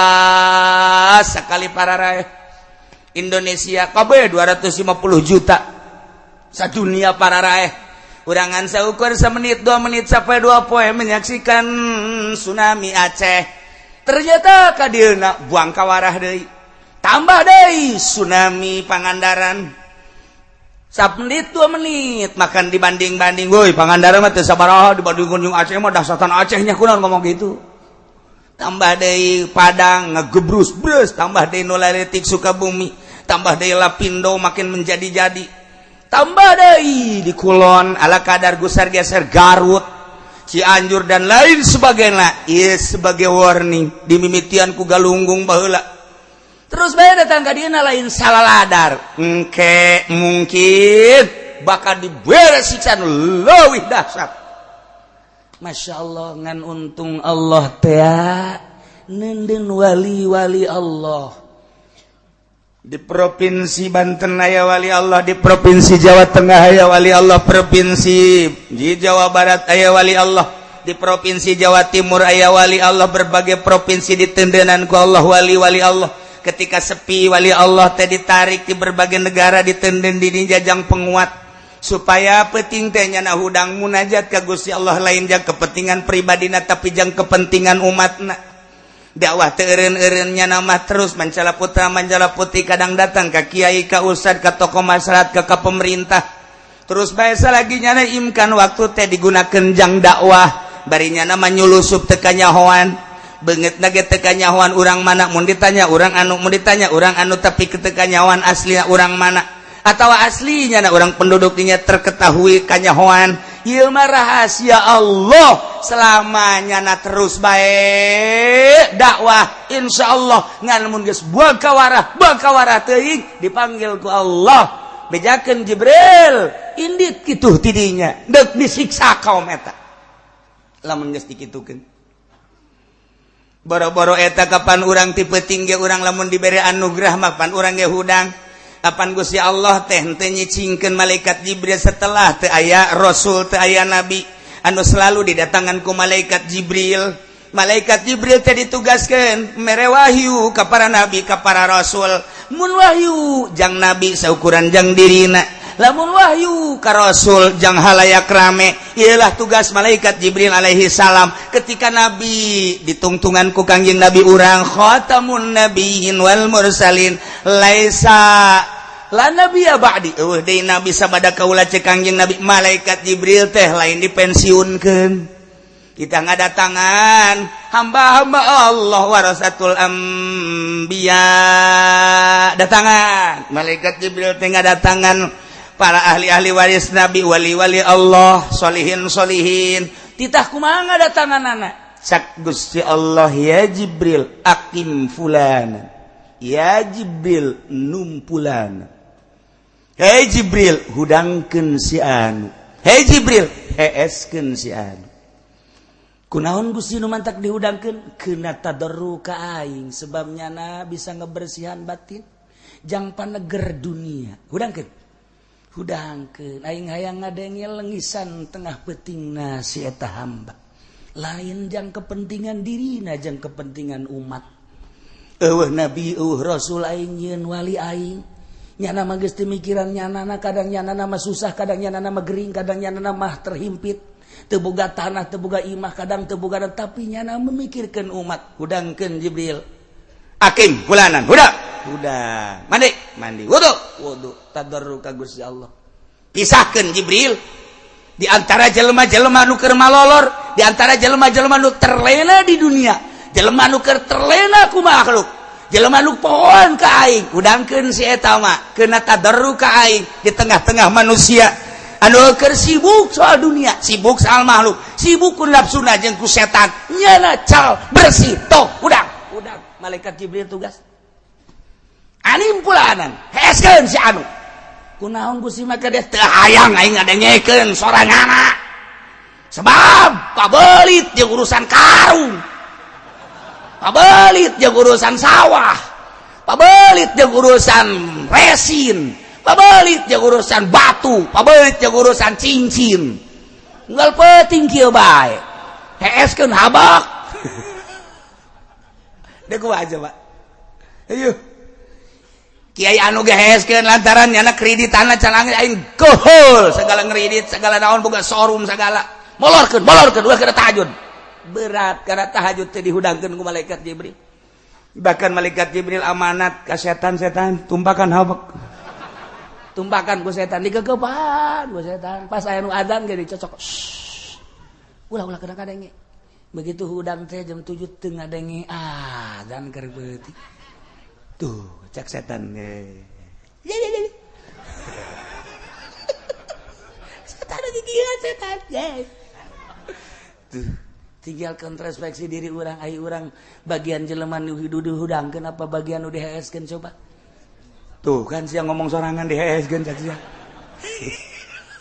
sekali pararaeh Indonesia kabeh, 250 juta sadunia pararaeh. Urangan saukur semenit, 2 menit sampai 2 poe menyaksikan tsunami Aceh. Ternyata kadieuna buang kawarah deui, tambah deui tsunami Pangandaran, menit 2 menit makan dibanding-banding. Woi, Pangandaran mah teu sabaraha dibanding jeung Aceh mah, dahsatan Acehnya kunaon ngomong gitu. Tambah deui Padang ngegebrus brus, tambah deui nu laletik Sukabumi, tambah deui Lapindo makin menjadi-jadi, tambah deui di Kulon ala kadar gusar geser Garut, Cianjur, dan lain sebagainya. Ieu sebagai warning dimimitian ku Galunggung baheula. Terus bae datang ka dieuna, lain salah ladar, engke mungkin bakal dibere siksa nu leuwih dahsyat. Masya Allah, ngan untung Allah teh neundeun wali-wali Allah. Di Provinsi Banten aya wali Allah, di Provinsi Jawa Tengah aya wali Allah, Provinsi di Jawa Barat aya wali Allah, di Provinsi Jawa Timur aya wali Allah. Berbagai provinsi diteundenan ku Allah wali-wali Allah. Ketika sepi, wali Allah teh ditarik di berbagai negara, diteundeun di jajang penguat supaya penting teh nyana hudang munajat ka Gusti Allah, lain jang kepentingan pribadina, tapi jang kepentingan umatna. Dakwah teu eureun-eureunnya nama, terus mancala putra, mancala putri, kadang datang ke kiai, ka ustad, ka tokoh masyarakat, ke pemerintah. Terus bahasa lagi nyana imkan waktu teh digunakan jang dakwah, bari nyana nyulusup teu kanyahoan, beungeut ge teu kanyahoan urang mana. Mun ditanya urang anu, mun ditanya urang anu, tapi teu kanyahoan asli urang mana atau aslinya na orang penduduknya terketahui kanyahoan. Ieu mah rahasia Allah. Selamanya na terus baik dakwah, insya Allah. Ngan mun geus buang kawarah, buang kawarah teuing, dipanggil ku Allah, bejakeun Jibril, indit kitu tidinya, deuk disiksa kaum eta lamun geus dikitukeun. Boro-boro eta, kapan urang tipe tinggi, urang lamun dibere anugerah mah pan urang ge hudang. Kapan Gusti Allah teh henteu nyicingkeun malaikat Jibril setelah teu aya rasul, teu aya nabi, anu selalu didatangan ku malaikat Jibril. Malaikat Jibril teh ditugaskeun mere wahyu ka para nabi, ka para rasul. Mun wahyu jang nabi, saukuran jang dirina. Lamun wahyu ka rasul, jang halayak rame. Ialah tugas malaikat Jibril alaihi salam. Ketika nabi ditungtungan ku Kangjeng Nabi urang, khatamun nabiyyin wal mursalin, laisa la nabiyya ba'di, eueuh deui nabi sabada kaula, cek Kangjeng Nabi. Malaikat Jibril teh lain dipensiunkeun, kita ngadatangan hamba-hamba Allah, warasatul anbiya. Datangan malaikat Jibril teh ngadatangan para ahli-ahli waris nabi, wali-wali Allah, solihin solihin. Titah kumaha ngadatangan anak cak Gusti Allah, "Ya Jibril, akim fulan. Ya Jibril, numpulan. Hei Jibril, hudangkeun si anu. Hei Jibril, heeskeun si anu." Kunaon Gusti nu mantak dihudangkeun? Kena tadarru ka aing, sebab nyana bisa ngebersihan batin jang paneger dunia. Hudangkeun. Hudangkeun aing hayang ngadenge lengisan tengah peutingna si eta hamba. Lain jang kepentingan dirina, jang kepentingan umat. Eueuh nabi, eueuh rasul, aing nyieun wali aing. Nyana mah geus teu mikiran nyanana, kadang nyanana mah susah, kadang nyanana mah gering, kadang nyanana mah terhimpit. Teu boga tanah, teu boga imah, kadang teu boga, tapi nyana memikirkan umat. Hudangkeun Jibril. Akim fulanan, hudang. Hudang. Mandi, mandi. Wudu, wudu. Tadarru ka Gusti Allah. Pisahkeun Jibril di antara jelema-jelema nu keur malolor, di antara jelema-jelema nu terlena di dunia, jelema nu keur terlena ku makhluk, jelema nu pohoan ka aing. Hudangkeun si eta mah, keuna tadarru ka aing di tengah-tengah manusia anu keur sibuk soal dunia, sibuk soal makhluk, sibuk ku nafsuna jeung ku setan. Nyana cal bersih toh, hudang, hudang. Malaikat Jibril tugas. Anim fulanan, heeskeun si anu. Kunaon Gusti maka dia teu hayang aing ngadengekeun soranganna. Sebab pabelit jeung urusan karung. Pabelit jeung urusan sawah. Pabelit jeung urusan resin. Pabelit jeung urusan batu, pabelit jeung urusan cincin. Unggal peuting kieu bae. Heeskeun habak. Dek kumaha coba? Ayo. Kiai anu geheeskeun lantaran nyana kreditanna can aing kohol segala ngredit segala naon boga showroom segala molorkeun, molorkeun ulah kana tahajud. Berat karena tahajud teh dihudangkeun ku malaikat Jibril. Bahkan malaikat Jibril amanat ka setan-setan, tumpakan habek. Tumpakan ku setan digegepan ku setan. Pas aya nu adzan ge dicocok. Ulah, ulah kena kadenge. Begitu hudang teh jam 7 teu ngadenge adzan keur beutik. Tuh, cek setan. Ya ya ya. Setan lagi gila setan. Ya. Tuh, tinggal introspeksi diri orang, ai urang bagian jelema nu dihudangkeun apa bagian nu diheeskeun coba. Tuh kan siang ngomong sorangan diheeskeun cak sia.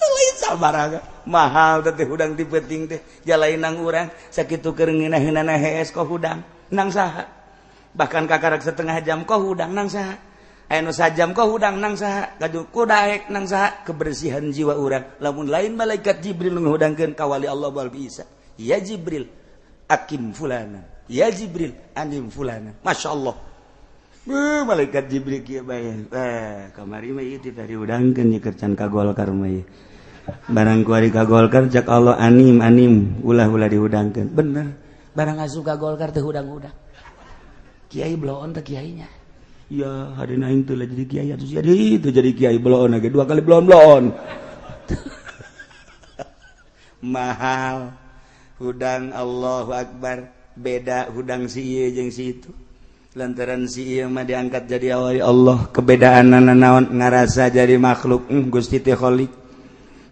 Lain sabar mahal teh hudang ti peuting teh jalain nang urang sakitu keur ngeunah-ngeunahna hees kok hudang nang saha. Bahkan kakarak setengah jam kok hudang nang saha. Aya nu sajam kok hudang nang saha. Gaduh kudaek nang saha. Kebersihan jiwa urang lamun lain malaikat Jibril nu ngahudangkeun ka wali Allah bal bisa. Ya Jibril akim fulana, ya Jibril anim fulana. Masya Allah. Malaikat Jibril kieu bae. Kamari mah ieu teh dihudangkeun nyeker can ka Golkar mah ieu. Barang kuari ka Golkar cak Allah anim anim ulah-ulah dihudangkeun. Bener. Barang asup ka Golkar teh hudang-hudang. Kiai bloon teh kiainya. Ya, hari aing teh jadi kiai atuh jadi itu jadi kiai bloon ge dua kali bloon-bloon. Mahal. Hudang Allahu Akbar. Beda hudang si ieu jeung si itu. Lantaran si ieu mah diangkat jadi wali Allah, kebedaanana naon ngarasa jadi makhluk. Gusti teh Khalik.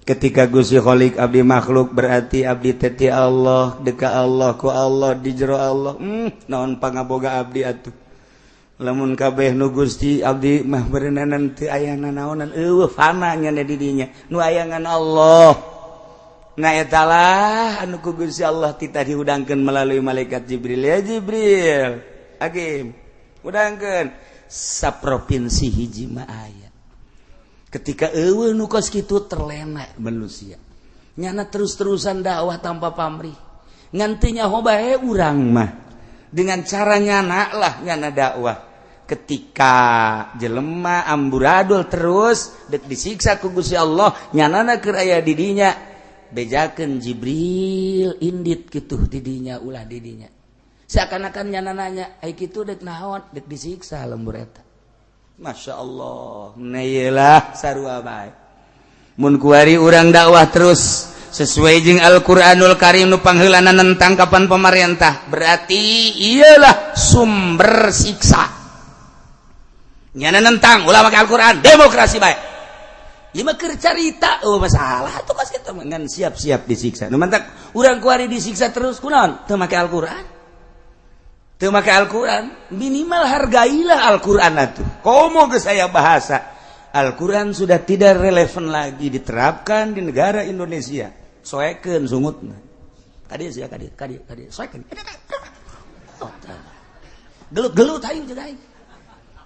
Ketika Gusti Khalik abdi makhluk berarti abdi teh ti Allah, deka Allah ku Allah di jero Allah. Naon pangaboga abdi atuh. Lamun kabeh nu Gusti abdi mah berenanan teu aya nanaonan eueuh fana nya di dinya. Nu aya ngan Allah. Nah eta lah anu ku Gusti Allah titah dihudangkeun melalui malaikat Jibril. Ya Jibril, Agim, hudangkeun saprovinsi hiji mah aya. Ketika eueuh nu kos kitu terlena manusia. Nyana terus-terusan dakwah tanpa pamrih. Ngantinya bae urang mah dengan cara nyana lah nyana dakwah. Ketika jelema amburadul terus dek disiksa ku Gusti Allah, nyanana keur aya di dinya bejakeun Jibril indit kitu didinya ulah didinya. Seakan-akan nyana nanya, ai kitu dek naon? Dek disiksa lembur eta. Masya Allah, nah iyalah sarua bae. Mun kuari urang dakwah terus sesuai jeung Al-Qur'anul Karim nu pangheulana nentang kapan pemerintah, berarti iyalah sumber siksa. Nyana nentang ulah make Al-Qur'an, demokrasi bae. Ieu mah keur carita, oh masalah atuh kos kitu ngan siap-siap disiksa. Nu mantak urang kuari disiksa terus kunaon? Teu make Al-Qur'an. Teu make Al-Qur'an, minimal hargailah Al-Qur'an atuh. Komo geus aya bahasa Al-Qur'an sudah tidak relevan lagi diterapkan di negara Indonesia. Soekeun sungutna. Kadieu sia kadieu, kadieu, kadieu, soekeun. Oh, gelut-gelut aing jeung aing.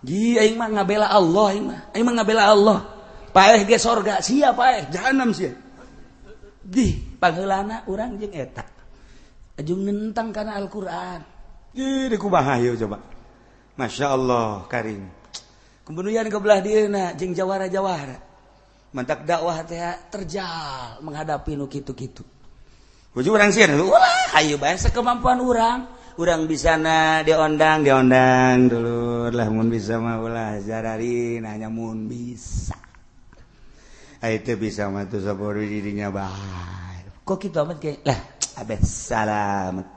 Ji aing mah ngabela Allah aing mah. Aing mah ngabela Allah. Paeh ge sorga sia, paeh jahanam sia. Di pangheulana urang jeung eta ajung nentang kana Al-Qur'an. Ih, di kumaha ieu coba? Masya Allah karim. Kemudian ke belah dieuna jeung jawara-jawara. Mantak dakwah teh terjal menghadapi nu kitu-kitu. Huju urang sieun, ulah hayu bae sekemampuan urang. Urang bisa na diondang, diondang dulur lah, mun bisa mah ulah jarari nanya mun bisa. Ai teu bisa mah tuh sabodo dirinya bae. Kok kitu amat kayak lah abes salamet.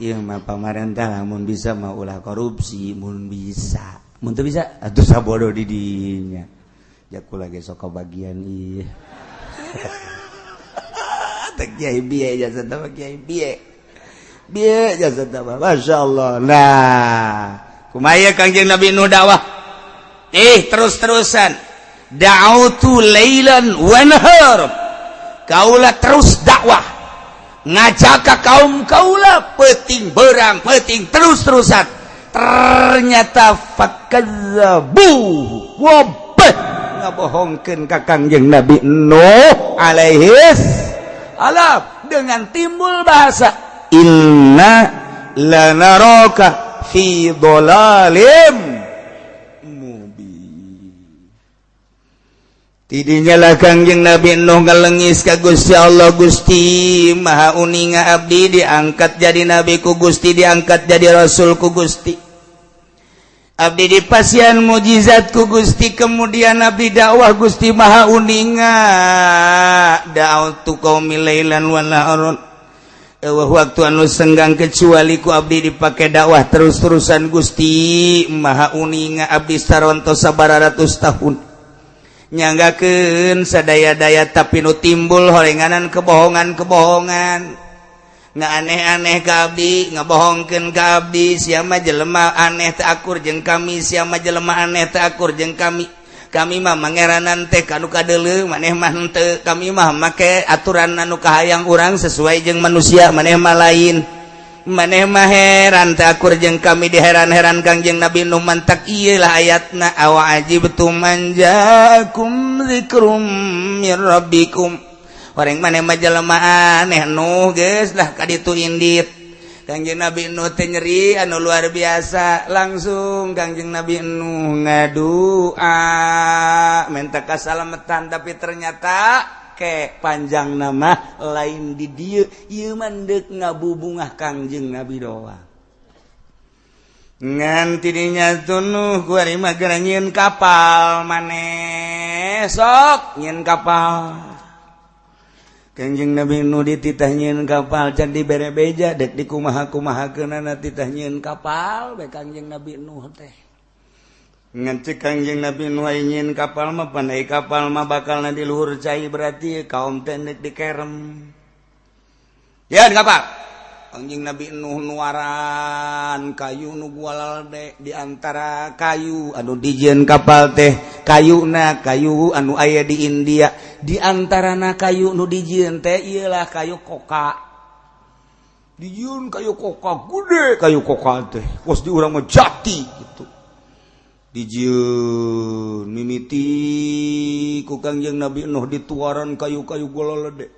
Ieu mah pamarentah lamun bisa mah ulah korupsi mun bisa. Mun teu bisa atuh sabodo di dinya. Jaku lagi sok bagian ieu. Teh kiai bieu jasa teh kiai bieu. Bieu jasa teh masyaallah. Nah, kumaha Kangjeng Nabi Nuh dakwah? Terus-terusan. Da'autu lailan wa nahar. Kaula terus dakwah. Ngajak ka kaum kaula peuting berang peuting terus-terusan. Ternyata fakazzabu wabeh ngabohongkeun ka Kangjeng Nabi Nuh alaihi salam dengan timbul bahasa inna lanaraka fi dhalalim mubin. Tidinya lah Kangjeng Nabi Nuh ngalengis ka Gusti Allah, Gusti Maha uninga abdi diangkat jadi nabi ku Gusti, diangkat jadi rasul ku Gusti, abdi dipasihan mujizat ku Gusti, kemudian abdi dakwah Gusti Maha uninga da'autu qaumi lailan wa naharon. Waktu anu senggang kecuali ku abdi dipakai dakwah terus-terusan. Gusti Maha uninga abdi saronto sabaratus tahun nyanggakeun sadaya-daya, tapi nu timbul horenganan kebohongan-kebohongan, nggak aneh-aneh ka abdi, ngabohongkeun ka abdi, siapa jelema aneh teu akur jeung kami, siapa jelema aneh teu akur jeung kami, kami mah mangeranan teh kanu kadeuleu, maneh mah henteu, kami mah make aturan anu kahayang urang sesuai jeung manusia, maneh mah lain, maneh mah heran teu akur jeung kami. Diheran-heran Kangjeng Nabi Nuh. Mantak ieu lah ayatna awa ajibtum an jaakum dzikrum mir rabbikum. Horeng maneh mah jelema aneh. Nuh geus lah kaditu indit. Kangjeng Nabi Nuh teh nyeri anu luar biasa, langsung Kangjeng Nabi Nuh ngadua minta kasalamatan, tapi ternyata ke panjang nama lain di dieu ieu mah deuk ngabubungah Kangjeng Nabi doang. Ngan tidinya tunuh kuari mah geura nyieun kapal, maneh sok nyieun kapal. Kangjeng Nabi Nuh dititah nyieun kapal, can dibere beja dek dikumaha-kumahakeunana titah nyieun kapal bae Kangjeng Nabi Nuh teh. Ngan cek Kangjeng Nabi Nuh aya nyieun kapal mah pandai kapal mah bakalna di luhur cai, berarti kaum teh deuk dikerem. Ya kapal. Kangjeng Nabi Nuh nuaran kayu nu gualalde, di antara kayu anu dijieun kapal teh kayuna kayu anu aya di India, di antarana kayu nu dijieun teh ieulah kayu koka. Dijieun kayu koka gede, kayu koka teh kos di urang mah jati gitu. Dijieun mimiti ku Kangjeng Nabi Nuh dituaran kayu-kayu gualalde.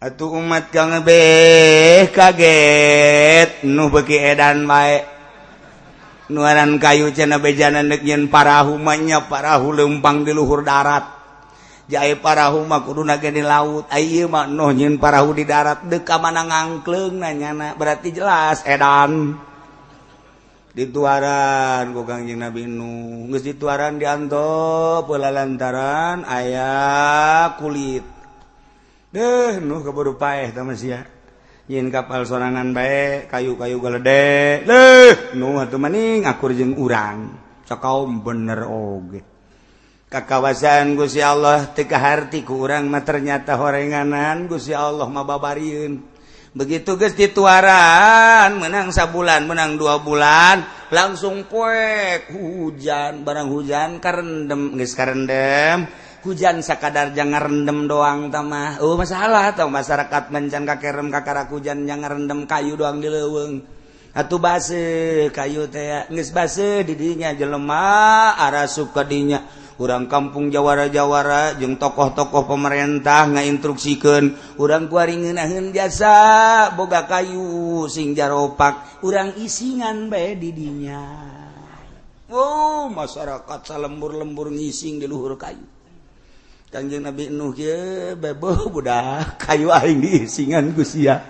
Atuh umat kang beh kaget, Nuh beuki edan bae nuaran kayu cenah bejana deuk nyieun parahu mah nya parahu leumpang di luhur darat, jae parahu mah kuduna ge di laut, ieu mah Nuh nyieun parahu di darat, deuk ka mana ngangkleung nanyana, berarti jelas edan. Dituaran ku Kangjeng Nabi Nuh, geus dituaran diantop heula lantaran aya kulit. Deh Nuh keburu paeh tah mah sia. Nyieun kapal sorangan bae, kayu-kayu galede. Leuh, Nuh atuh maning akur jeung urang. Cakaum bener oge. Kakawasan Gusti Allah teu kaharti ku urang mah, ternyata horenganan Gusti Allah mah babarieun. Begitu geus dituaran, menang sabulan, menang 2 bulan, langsung poek hujan, barang hujan karendem, geus karendem hujan sakadar jangan rendem doang tamah. Oh masalah atau masyarakat mencan kakerem kakarak hujan yang rendem kayu doang di leuweung atuh base kayu teh, geus base di dinya jelema arasup ka dinya. Urang kampung jawara-jawara jeung tokoh-tokoh pemerintah ngainstruksikeun urang kuari ngeunaheun jasa boga kayu sing jaropak urang isingan bae di dinya. Oh, masyarakat salembur-lembur ngising di luhur kayu. Kangjeng Nabi Nuh ge bebo budak kayu aing diisingan ku sia.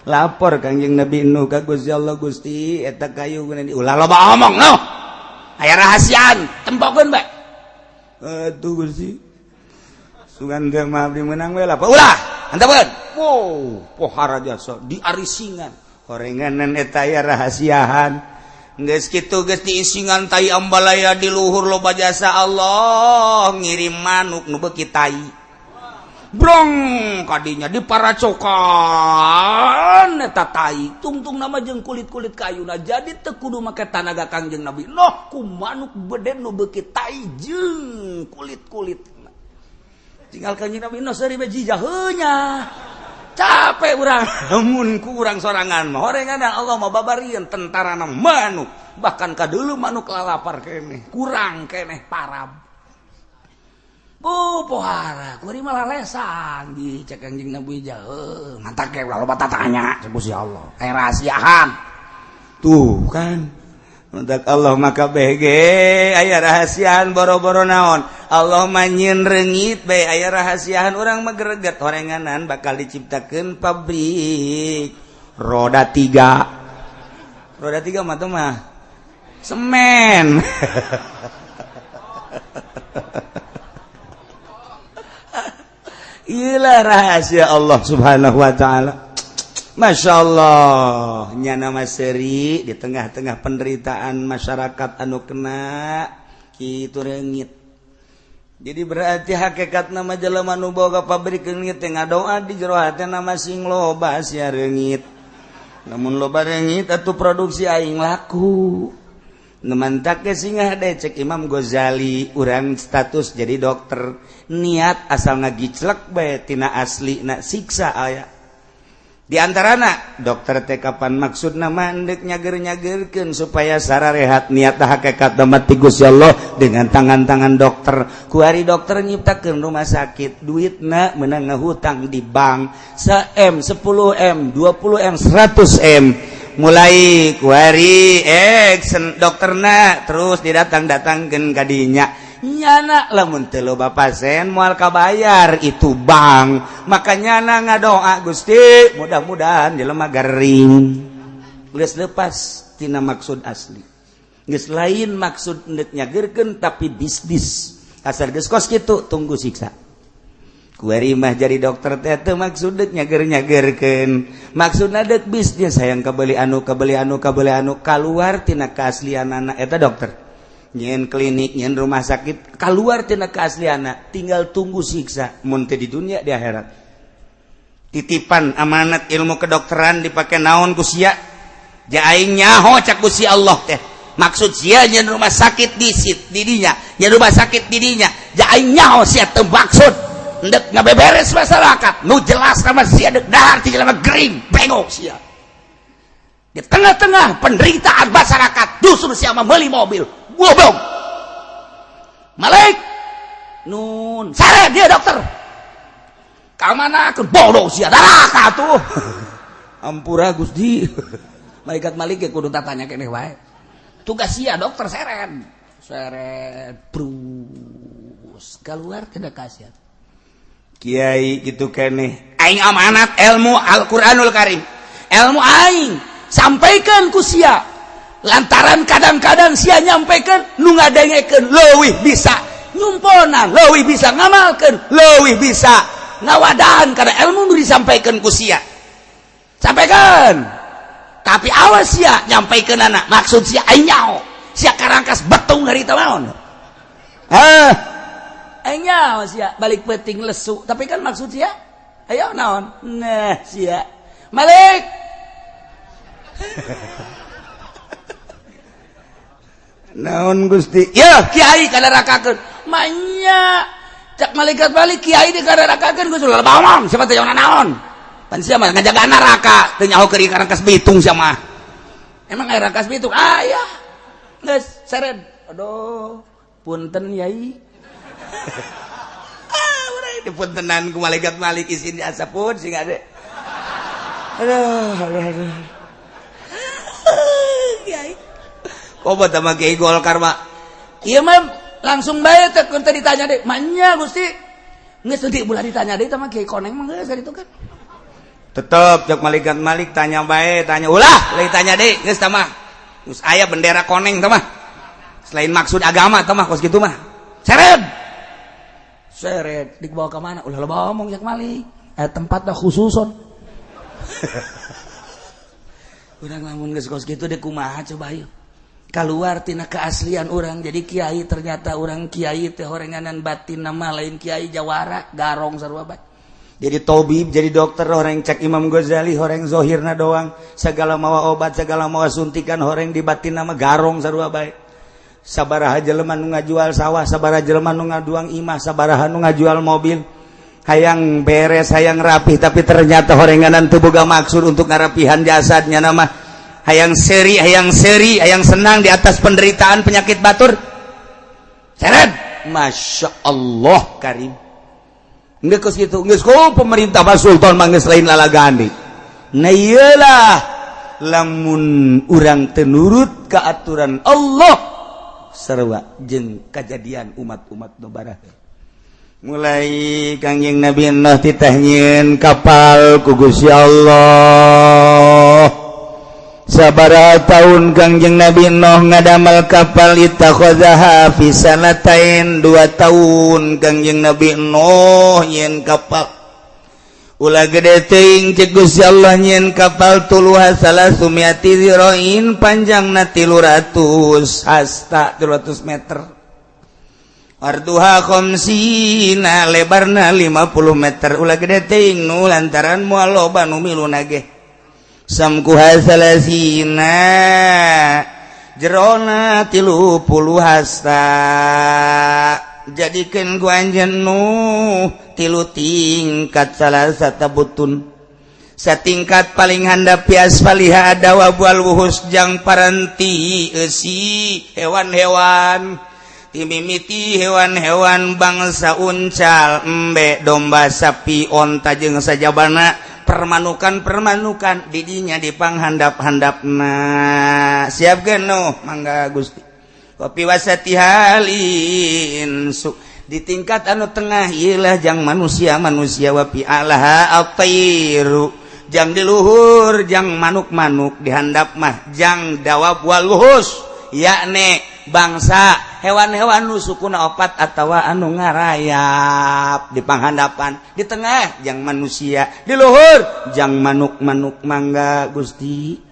Lapor Kangjeng Nabi Nuh ka Gusti Allah, Gusti eta kayu guna di ulah loba omong noh. Aya rahasiaan, tempokeun bae. Atuh Gusti. Sugan teh mah abdi meunang we lah. Ulah, hantapeun. Wow, pohara jasa diarisingan. Horenganan eta aya rahasiaan. Geus kitu geus diisingan tai ambalaya di luhur loba jasa Allah ngirim manuk nu beuki tai. Brong kadinya diparacokan eta tai tungtung nama jeung kulit-kulit kayuna jadi teu kudu make tanaga Kangjeng Nabi Noh ku manuk beden nu beuki tai jeung kulit-kulit. Tinggal Kangjeng Nabi Noh seuri bae jijaheunya. Capek urang mun ku urang sorangan mah horengan Allah mah babarieun tentarana manuk bahkan kadulu manuk lalapar keneh kurang keneh parab. Oh, pohara, kuari malah lesan di cek Kangjeng Nabi jauh. Mantak ge ulah loba tatanya, cek Gusti Allah. Aya rahasiaan. Tuh kan. Mantak Allah maka bege aya rahasiaan boro-boro naon. Allah mah nyieun reungit bae aya rahasiaan urang mah greget horenganan bakal diciptakeun pabrik roda 3. Roda 3 mah teh mah semen. Iyalah rahasia Allah Subhanahu wa ta'ala. Masya Allah nyana maseri di tengah-tengah penderitaan masyarakat anu kena kitu reungit. Jadi berarti hakikat nama jelema nu boga pabrik reungit teh ngadoa di jero hatena masing loba sia reungit. Namun loba reungit atuh produksi aing laku. Nemantak ke singah deh cek Imam Ghazali urang status jadi dokter niat asal ngagiclek bae tina asli na siksa aya di antarana dokter teh kapan maksudna mah endek nyager-nyagerkeun supaya sararehat niat hakikat mah ti Gusti Allah dengan tangan-tangan dokter kuari dokter nyiptakeun rumah sakit duitna meunang ngahutang di bank 1M 10M 20M 100M mulai kuari dokterna terus didatang-datangkeun ka dinya nyana lamun teu loba pasien moal kabayar itu bank maka nyana ngadoa Gusti mudah-mudahan jelema garing geus lepas tina maksud asli geus lain maksud endek nyagerkeun tapi bisnis asal geus kos kitu tunggu siksa. Kuari mah jadi dokter teh teu maksud deuk nyager-nyagerkeun maksudna deuk bisnis hayang kabeli anu kabeli anu kabeli anu kaluar tina keaslianana eta dokter nyieun klinik nyieun rumah sakit kaluar tina keaslianana tinggal tunggu siksa mun teu di dunia di akhirat. Titipan amanat ilmu kedokteran dipake naon ku sia ja aing nyaho cak Gusti Allah teh maksud sia nyieun rumah sakit di sit di dinya nyieun rumah sakit di dinya ja aing nyaho sia teu maksud ndek ngabeberes masyarakat nu jelas sama sia dek dahar ti jelema gering bengok sia di tengah-tengah penderitaan masyarakat justru sia meuli mobil goblok Malik nun sare dia dokter ka mana ke bodoh sia neraka tuh ampura Gusti malaikat Malik ge kudu tatanya keneh wae tugas sia dokter seren seren brus keluar tidak kasihan kiai gitu keneh aing amanat ilmu Al-Qur'anul Karim ilmu aing sampaikan ku sia lantaran kadang-kadang sia nyampaikan nu ngadengekeun leuwih bisa nyumponan leuwih bisa ngamalkeun leuwih bisa ngawadahan karena ilmu nu disampaikan ku sia sampaikan tapi awas sia nyampaikan anak maksud sia aing nyaho sia karangkas betung harita naon ah aing nyaho sia balik penting lesu tapi kan maksud sia ayo naon nah sia Malik naon Gusti ya kiai kadarakakeun manya cak malaikat balik kiai dikadarakakeun Gusti ulah bawang siapa teh naon pan sia mah ngajaga neraka teu nyaho keur karangkas bitung sia mah emang aya rangkas bitung aya geus seret aduh punten yai. Ah, urang dipuntenan ku malaikat Malik, isin asa pun sing ade. Aduh, aduh, aduh. Kiai. Kobat sama Kiai Golkar mah. Ieu mah langsung bae teh keur teh ditanya deui. Manya Gusti. Geus teu ulah ditanya deui sama Kiai Koneng mah, geus itu kan. Tetep cek malaikat Malik, tanya bae, tanya ulah, lain tanya deui, geus tah mah. Geus aya bendera koneng tah mah. Selain maksud agama tah mah kos kitu mah. Seret. Seret dibawa ke mana? Ulah loba omong, cek Malik. Eh, tempat dah khususon. Urang lamun geus kos kitu deh kumaha coba yuk. Keluar tina keaslian orang jadi kiai, ternyata orang kiai teh horenganan batin nama lain kiai jawara garong sarua bae. Jadi tobib, jadi dokter orang, cek Imam Ghazali, horeng zohirna doang, segala mawa obat, segala mawa suntikan, horeng di batin nama garong sarua bae. Sabaraha jelema nu ngajual sawah, sabaraha jelema nu ngaduang imah, sabaraha nu ngajual mobil, hayang beres, hayang rapih, tapi ternyata horenganan teu boga maksud untuk ngarapihan jasadnya nama, hayang seri, hayang seri, hayang senang di atas penderitaan penyakit batur. Seret, Masya Allah karim. Nggak kos gitu, geus ku pemerintah Pak Sultan mah geus lain lalagani. Nah, iyalah, lamun urang teu nurut ke aturan Allah, sarua jeung kajadian umat-umat nu baraheula. Mulai Kangjeng Nabi Nuh titah nyieun kapal ku Gusti Allah. Sabaraha tahun Kangjeng Nabi Nuh ngadamel kapal? Ittakhadhaha fi sanatain, 2 tahun Kangjeng Nabi Nuh nyieun kapal. Ulah gede teuing, cek Gusti Allah, nyieun kapal tuluha salasumiati dzira'in, panjangna 300 hasta, 300 meter. Arduha khamsina, lebarna 50 meter. Ulah gede teuing nu lantaran moal loba nu milu nage. Samkuha salasina, jerona 30 hasta. Jadikan ku anjeun Nuh tilu tingkat, salasata butun, satingkat paling handap fi asfaliha dawab wal wuhus, jang paranti eusi hewan-hewan, timimiti hewan-hewan bangsa uncal, embe, domba, sapi, onta jeung sajabana permanukan-permanukan didinya di panghandap-handapna. Siap Nuh? Mangga Gusti. Wa fi wasatihal insu, di tingkat anu tengah ilah jang manusia-manusia. Wa fi a'laha at-tairu, jang di luhur jang manuk-manuk, dihandap mah jang dawab wal wuhus, yakni bangsa hewan-hewan nu sukuna opat atawa anu ngarayap di panghandapan, di tengah jang manusia, di luhur jang manuk-manuk. Mangga Gusti.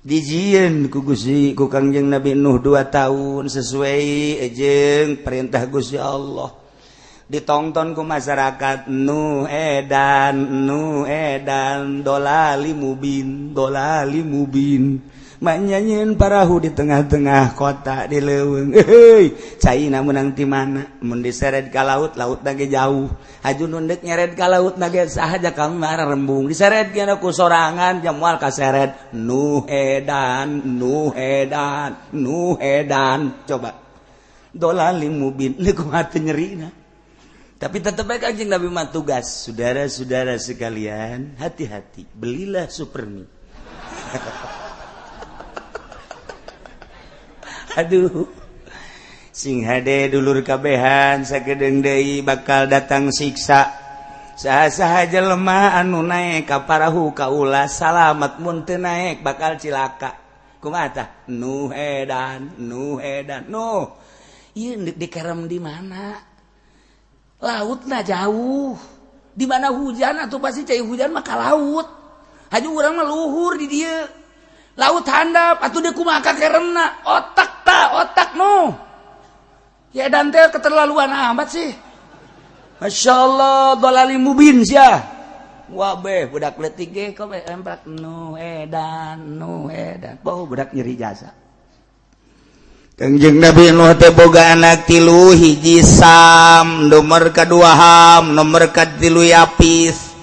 Dijieun ku Gusti, ku Kangjeng Nabi Nuh 2 tahun sesuai jeung perintah Gusti Allah. Ditonton ku masyarakat, "Nu edan, nu edan, dolali mubin, dolali mubin." Nyieun parahu di tengah-tengah kota di leuweung. Heuy, caina menang ti mana? Mun diseret ka laut, laut ge jauh. Haju nu deuk nyeret ka laut ge saha? Kamar rembung diseret kana ku sorangan, moal kaseret. Nu edan, nu edan, nu edan. Coba, dolali mubin, kumaha teu nyerina? Tapi tetap baik Kanjeng Nabi mah tugas. Saudara-saudara sekalian, hati-hati, belilah supermi. Aduh, sing hade dulur kabehan, sakedeung deui bakal datang siksa. Saha-saha jelema anu naek ka parahu kaula salamat, mun teu naek bakal cilaka. Kumaha tah? Nu edan, nu edan, nu ieu dikerem di mana? Lautna jauh. Di mana hujan atau pasti cai hujan mah ka laut. Haju urang mah luhur di dieu, laut handap atuh, dia kumaha keremna? Otak ta, otak nu ya dan teh keterlaluan amat sih. Masya Allah, dolali mubin sia. Wah beh, budak letik ge kok emprak, nu edan, nu edan. Bau budak nyeri jasa. Kangjeng Nabi Nuh teh boga anak tilu, hiji Sam, nomor kedua Ham, nomor katilu Yapis.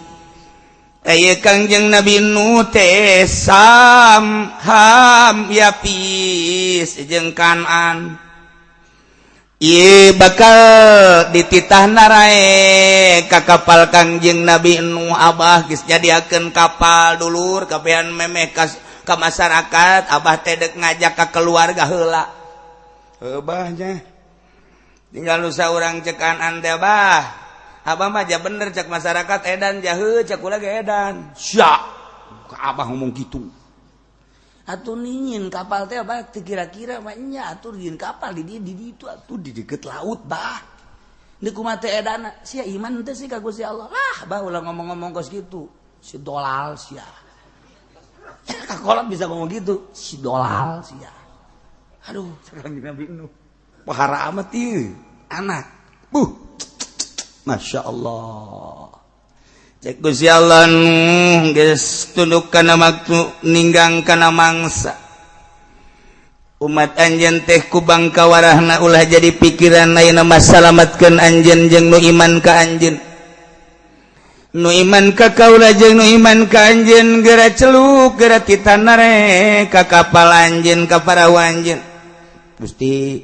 Aya Kangjeng Nabi Nuh teh Sam, Ham, Yapis jeung Kanan. Ieu bakal dititah narae ka kapal Kangjeng Nabi Nuh. Abah geus nyadiakeun kapal dulur kabehan memeh ka masyarakat. Abah teh dek ngajak ka keluarga heula. Abahnya tinggal nusa urang cekan ante abah. Abah mah ja bener cek masyarakat edan jahe cek kula ge edan. Sia ka abah ngomong gitu. Atuh ningin kapal teh abah teu kira-kira mah nya atuh nyieun kapal di di itu atuh di deket laut bah. Deuk kumaha teh edana sia iman teh sih ka Gusti Allah. Lah bah ulah ngomong-ngomong kos kitu. Si dolal sia. Kakolot bisa ngomong gitu, si dolal sia. Aduh, sekarang Nabi Nuh. Pahara amat ieu anak. Buh. Masya Allah. Cek Gusti Allah Nuh geus tunduk kana waktu ninggang kana mangsa. Umat anjeun teh ku bangka warahna ulah jadi pikiran ayeuna mah salamatkeun anjeun jeung nu iman ka anjeun. Nu iman ka kaula jeung nu iman ka anjeun geura celuk geura titanare ka kapal anjeun ka parahu anjeun. Gusti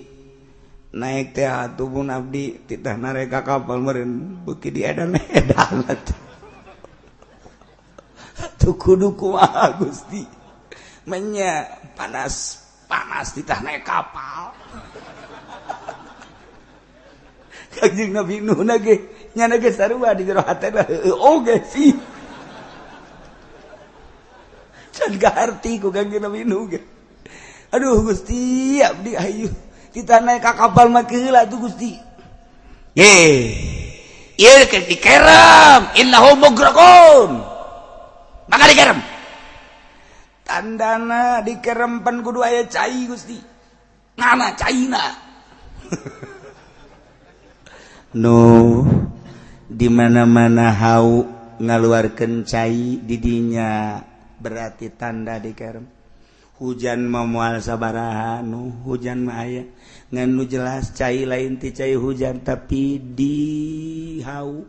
naik teh atuh mun abdi titah nare ka kapal meureun beuki di edan edan atuh. Tuh kudu kumaha Gusti. Menya panas panas titah naik kapal. Kangjeng Nabi Nuh ge nyana ge sarua di jero hatena heueuh oge sih. Can kaharti ku Kangjeng Nabi Nuh ge. Aduh Gusti abdi hayu titah naik ka kapal mah heula tuh Gusti. Ye. Ieu ke dikerem innahum mugraqun. Maka dikerem. Tandana dikerem pan kudu aya cai Gusti. Ngana caina. Nu di mana-mana hau ngaluarkeun cai didinya berarti tanda dikerem. Hujan mah moal sabaraha nu hujan mah aya ngan nu jelas cai lain ti cai hujan tapi di hau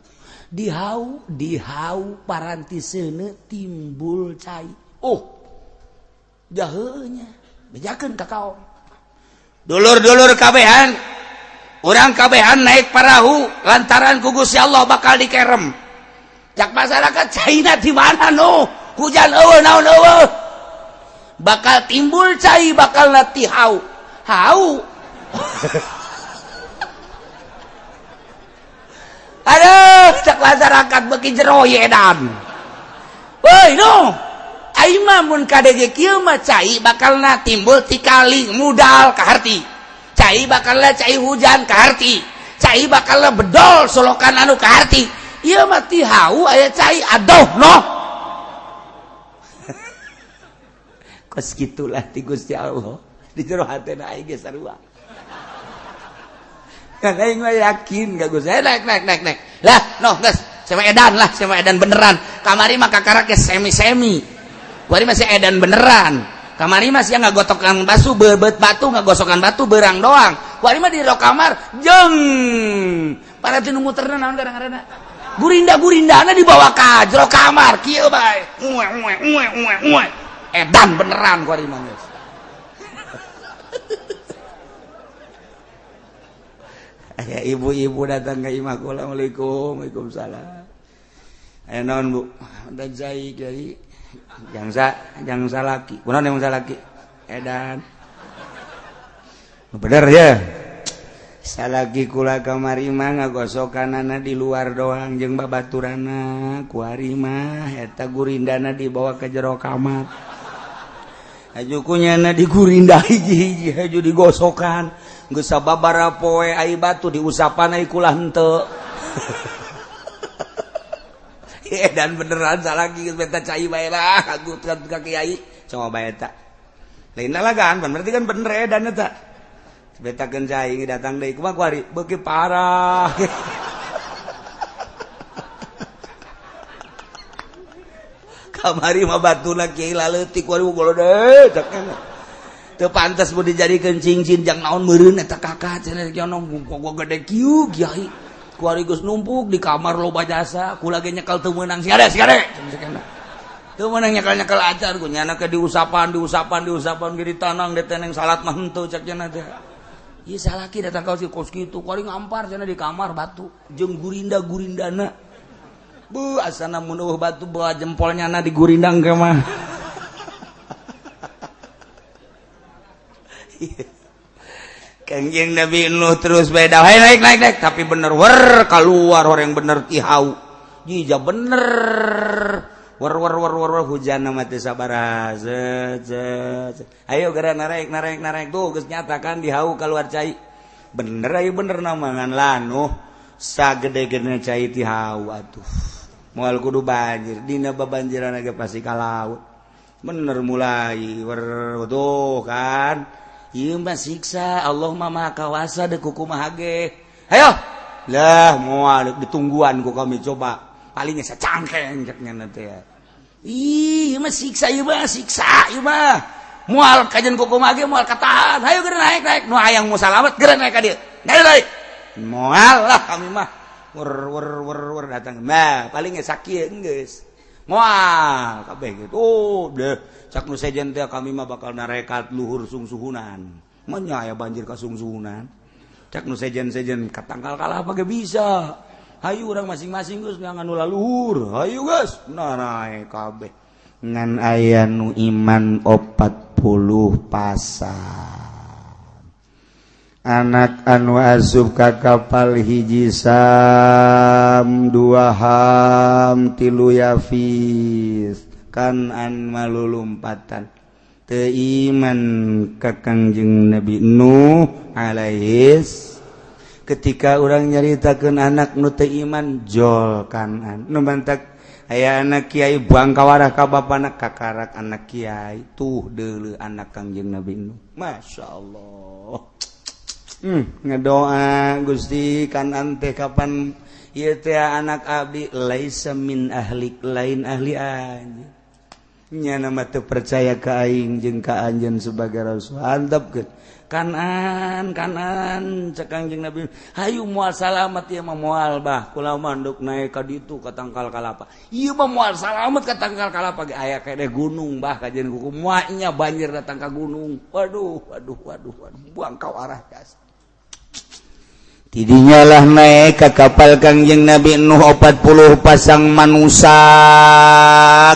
dihau dihau paranti seuneu timbul cai. Oh jaheunya bejakeun ka kaom dulur-dulur kabehan urang kabehan naik parahu lantaran ku Gusti Allah bakal dikerem. Cak masyarakat caina di mana nu hujan eueuh naon eueuh bakal timbul cai bakal nati hau hau. Aduh cak masyarakat beuki jero ye edan. Woi no aing mah mun kadege kieu mah cai bakalna timbul ti kali mudal kaharti. Cai bakalna cai hujan kaharti. Cai bakalna bedol solokan anu kaharti. Ieu mah ti hau aya cai aduh no. Kos kitulah ti Gusti Allah di jero hatena aing ge sarua. Kan aing mah yakin ka Gusti. Naik naik naik naik. Lah noh geus sama edan lah, sama edan beneran. Kamari mah kakarak ge semi-semi. Kuari masih edan beneran. Kamari mah sia ngagotokan batu beubet batu ngagosokan batu berang doang. Kuari mah di ro kamar jeung para tinu muterna naon kadang-kadang. Gurinda-gurindana dibawa ka jero kamar kieu bae. Uwe uwe uwe uwe uwe. Edan beneran kuari mah geus. Aya ibu-ibu datang ke imah kula, Assalamualaikum. Waalaikumsalam. Aya naon Bu? Dan cai kiai. Jangsa laki. Kunaon yang salaki? Edan. Bener ya. Salaki kula kamari mah ngagosokanana di luar doang jeung babaturana. Kuari mah eta gurindana dibawa ke jero kamar. Haju kunyana digurinda hiji-hiji haju digosokan. Geus sababaraha poe ai batu diusapan ai kula henteu. Dan beneran salaki geus beta cai bae lah aku ka kiai coba bae eta. Lain lalagan berarti kan bener edan eta. Betakeun cai datang deui kumaha kuari beuki parah. Kamari mah batuna kiai laleutik kuari golode cek. Teu pantes mun dijadikeun cincin jang naon meureun eta kakak cenah jono gua gede kieu kiai. Kuari geus numpuk di kamar loba jasa, kula ge nyekel teu meunang sigade sigade. Teu meunang nyekel-nyekel acar ku nyana ke diusapan diusapan diusapan ge ditanang diteneng salat mah henteu cek cenah teh. Ieu salaki datang ka kos kitu, kuari ngampar cenah di kamar batu jeung gurinda-gurindana. Bu, asana mun eueuh batu bawa jempolnya na digurindang ke mah. Kangjeng Nabi Nuh terus beda, hey, naik naik naik, tapi bener wer keluar orang bener tihau. Jija bener wer wer wer wer, wer hujan mah teu sabaraha. Zet zet. Ayo geura naik naik naik tuh geus nyatakan dihau keluar cai. Bener ayo bener nama ngan lanuh sagede-gedena cai ti hau atuh. Moal kudu banjir, dina babanjiran ge pasti ka laut. Bener mulai wer tuh kan. Ieu mah siksa Allah mah maha kawasa deuk kumaha ge. Hayo. Lah moal ditungguan ku kami coba. Palingnya sacangkeng cek nya teh. Ih, ieu mah siksa ieu mah siksa ieu mah. Moal kajen ku kumaha ge moal katahan. Hayo geura naik naik nu hayang mau salamet geura naik ka dieu. Naik naik. Moal lah kami mah. Wer wer wer wer datang. Nah, palingnya sakieu geus. Moal kabeh gitu. Oh, deh cak nu sejen teh kami mah bakal narekat luhur sungsuhunan. Menya aya banjir ka sungsuhunan. Cak nu sejen-sejen katangkal kalah apa ge bisa. Hayu urang masing-masing geus ngan nu laluhur. Hayu geus naik kabeh. Ngan aya nu iman 40 pasang. Anak anu asup ka kapal hiji Sam, dua Ham, tilu Yafis, Kanan malulumpatan teu iman ka Kangjeng Nabi Nuh alaihis. Ketika urang nyaritakeun anak nu teu iman jol Kanan nu mantak aya anak kiai buang kawarah ka bapana kakarak anak kiai tuh deuleu anak Kangjeng Nabi Nuh. Masya Allah. Ngedoa Gusti Kanan teh kapan ieu teh anak abdi laisa min ahlik lain ahli anjeun. Nya nama teu percaya ka aing jeung ka anjeun sebagai rasul. Antepkeun. Kanan kanan cek Kangjeng Nabi hayu moal salamet ieu mah moal bah kula mah nduk naik ka ditu ka tangkal kalapa. Ieu mah moal salamet ka tangkal kalapa ge aya kene gunung bah kajeun kuku moalnya banjir datang ka gunung. Waduh waduh waduh waduh buang kau arah gas. Tidinya lah naik ke kapal Kangjeng Nabi Nuh 40 pasang manusia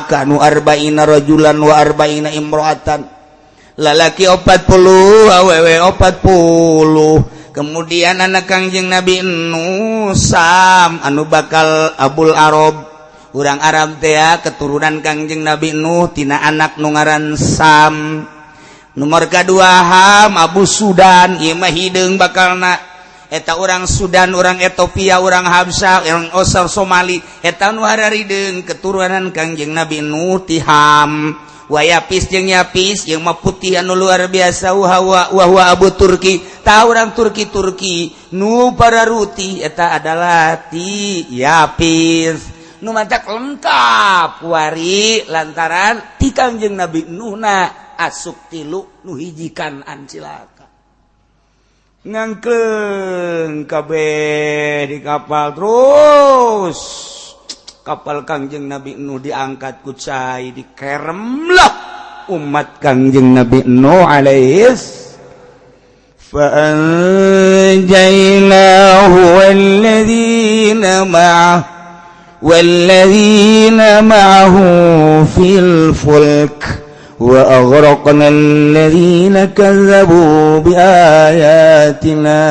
kanu arba'ina rajulan wa arba'ina imro'atan, lalaki 40 awewe 40. Kemudian anak Kangjeng Nabi Nuh Sam anu bakal Abul Arab, urang Arab teh keturunan Kangjeng Nabi Nuh tina anak nu ngaran Sam. Nomor kedua Ham Abu Sudan, ieu mah hideung bakalna. Eta orang Sudan, orang Ethiopia, orang Habsah, orang Osar Somali, eta nu hararideung keturunan Kangjeng Nabi Nuh ti Ham. Wa Yapis jeung Yapis jeung mah putih anu luar biasa wa huwa Abu Turki. Tah urang Turki Turki nu pararuti eta adalah ti Yapis. Nu mantak lengkap wari lantaran ti Kangjeng Nabi Nuhna asup tilu nu hiji Kanan cilaka. Ngangkleng kabeh di kapal terus kapal Kangjeng Nabi Nuh diangkat ku cai dikeremlah umat Kangjeng Nabi Nuh alaihis fa anjaynahu walladzina ma'ah walladzina ma'ahu fil fulk وأغرقنا الذين كذبوا بآياتنا.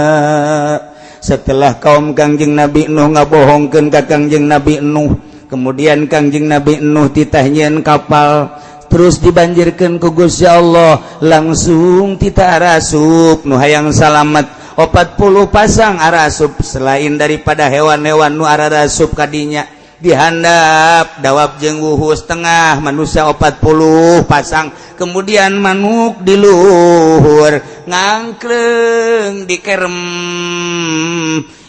Setelah kaum Kangjeng Nabi Nuh ngabohongkeun ka Kangjeng Nabi Nuh, kemudian Kangjeng Nabi Nuh titah nyieun kapal terus dibanjirkeun ku Gusti Allah, langsung titah arasup nu hayang salamet 40 pasang arasup selain daripada hewan-hewan nu arasup kadinya dihandap dawab jeung wuhus tengah manusia 40 pasang, kemudian manuk di luhur ngangkleng dikerem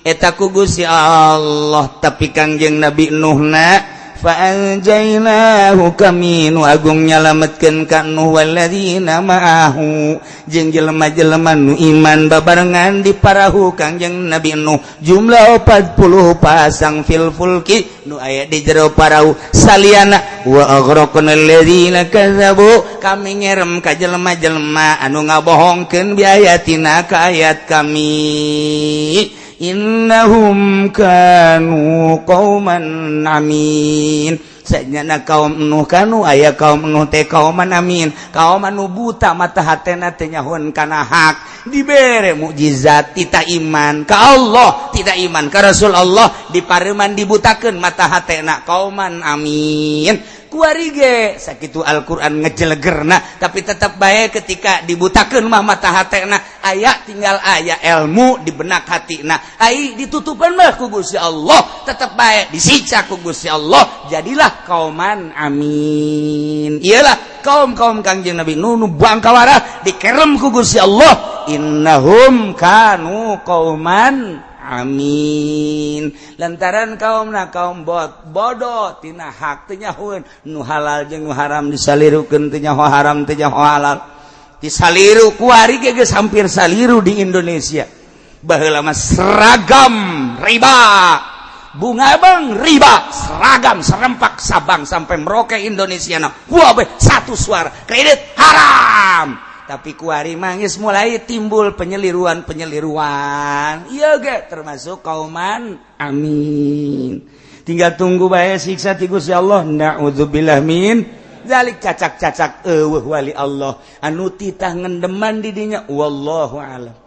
eta ku Gusti Allah. Tapi Kangjeng Nabi Nuhna Fa anjainahu, kami nu agung nyalametkeun ka Nuh, walladzina ma'ahu, jeung jelema-jelema nu iman babarengan di parahu Kangjeng Nabi Nuh, jumlah 40 pasang, fil fulki, nu aya di jero parahu saliana. Wa aghraqna alladzina kadzabu, kami ngerem ka jelema-jelema anu ngabohongkeun, bi ayatina, ka ayat kami. Innahum kanu qauman amin. Sanyana kaum Nuh, kanu aya kaum Nuh teh kauman amin, kaum anu buta mata hatena, teu nyahoan kana hak. Dibere mukjizat tidak iman ka Allah, tidak iman ka Rasul Allah, dipareuman, dibutakeun mata hatena, kauman amin. Kuari ge sakitu Al-Qur'an ngejelegerna, tapi tetap baik ketika dibutakeun mah mata hatena aya, tinggal aya ilmu di benak hatina, ai ditutupan mah ku Gusti Allah tetap baik disiksa ku Gusti Allah. Jadilah kauman amin. Iyalah kaum-kaum Kangjeng Nabi Nuh nu bangkawara dikerem ku Gusti Allah, innahum kanu qauman amin, lantaran kaum na kaum bot bodoh tina hak, teu nyahoeun nu halal jeung nu haram, disalirukeun, teu nyaho haram, teu nyaho halal, disaliru. Kuari ge geus hampir saliru di Indonesia. Baheula mah seragam riba, bunga bang riba, seragam serempak Sabang sampai Merauke Indonesia. Nah, be satu suara, kredit haram. Tapi kuari mangis mulai timbul penyeliruan penyeliruan. Iya ge termasuk kauman amin, tinggal tunggu bae siksa ti Gusti Allah. Naudzubillah min zalik. Cacak-cacak eueuh wali Allah anu titah ngendeman di dinya, wallahu alam.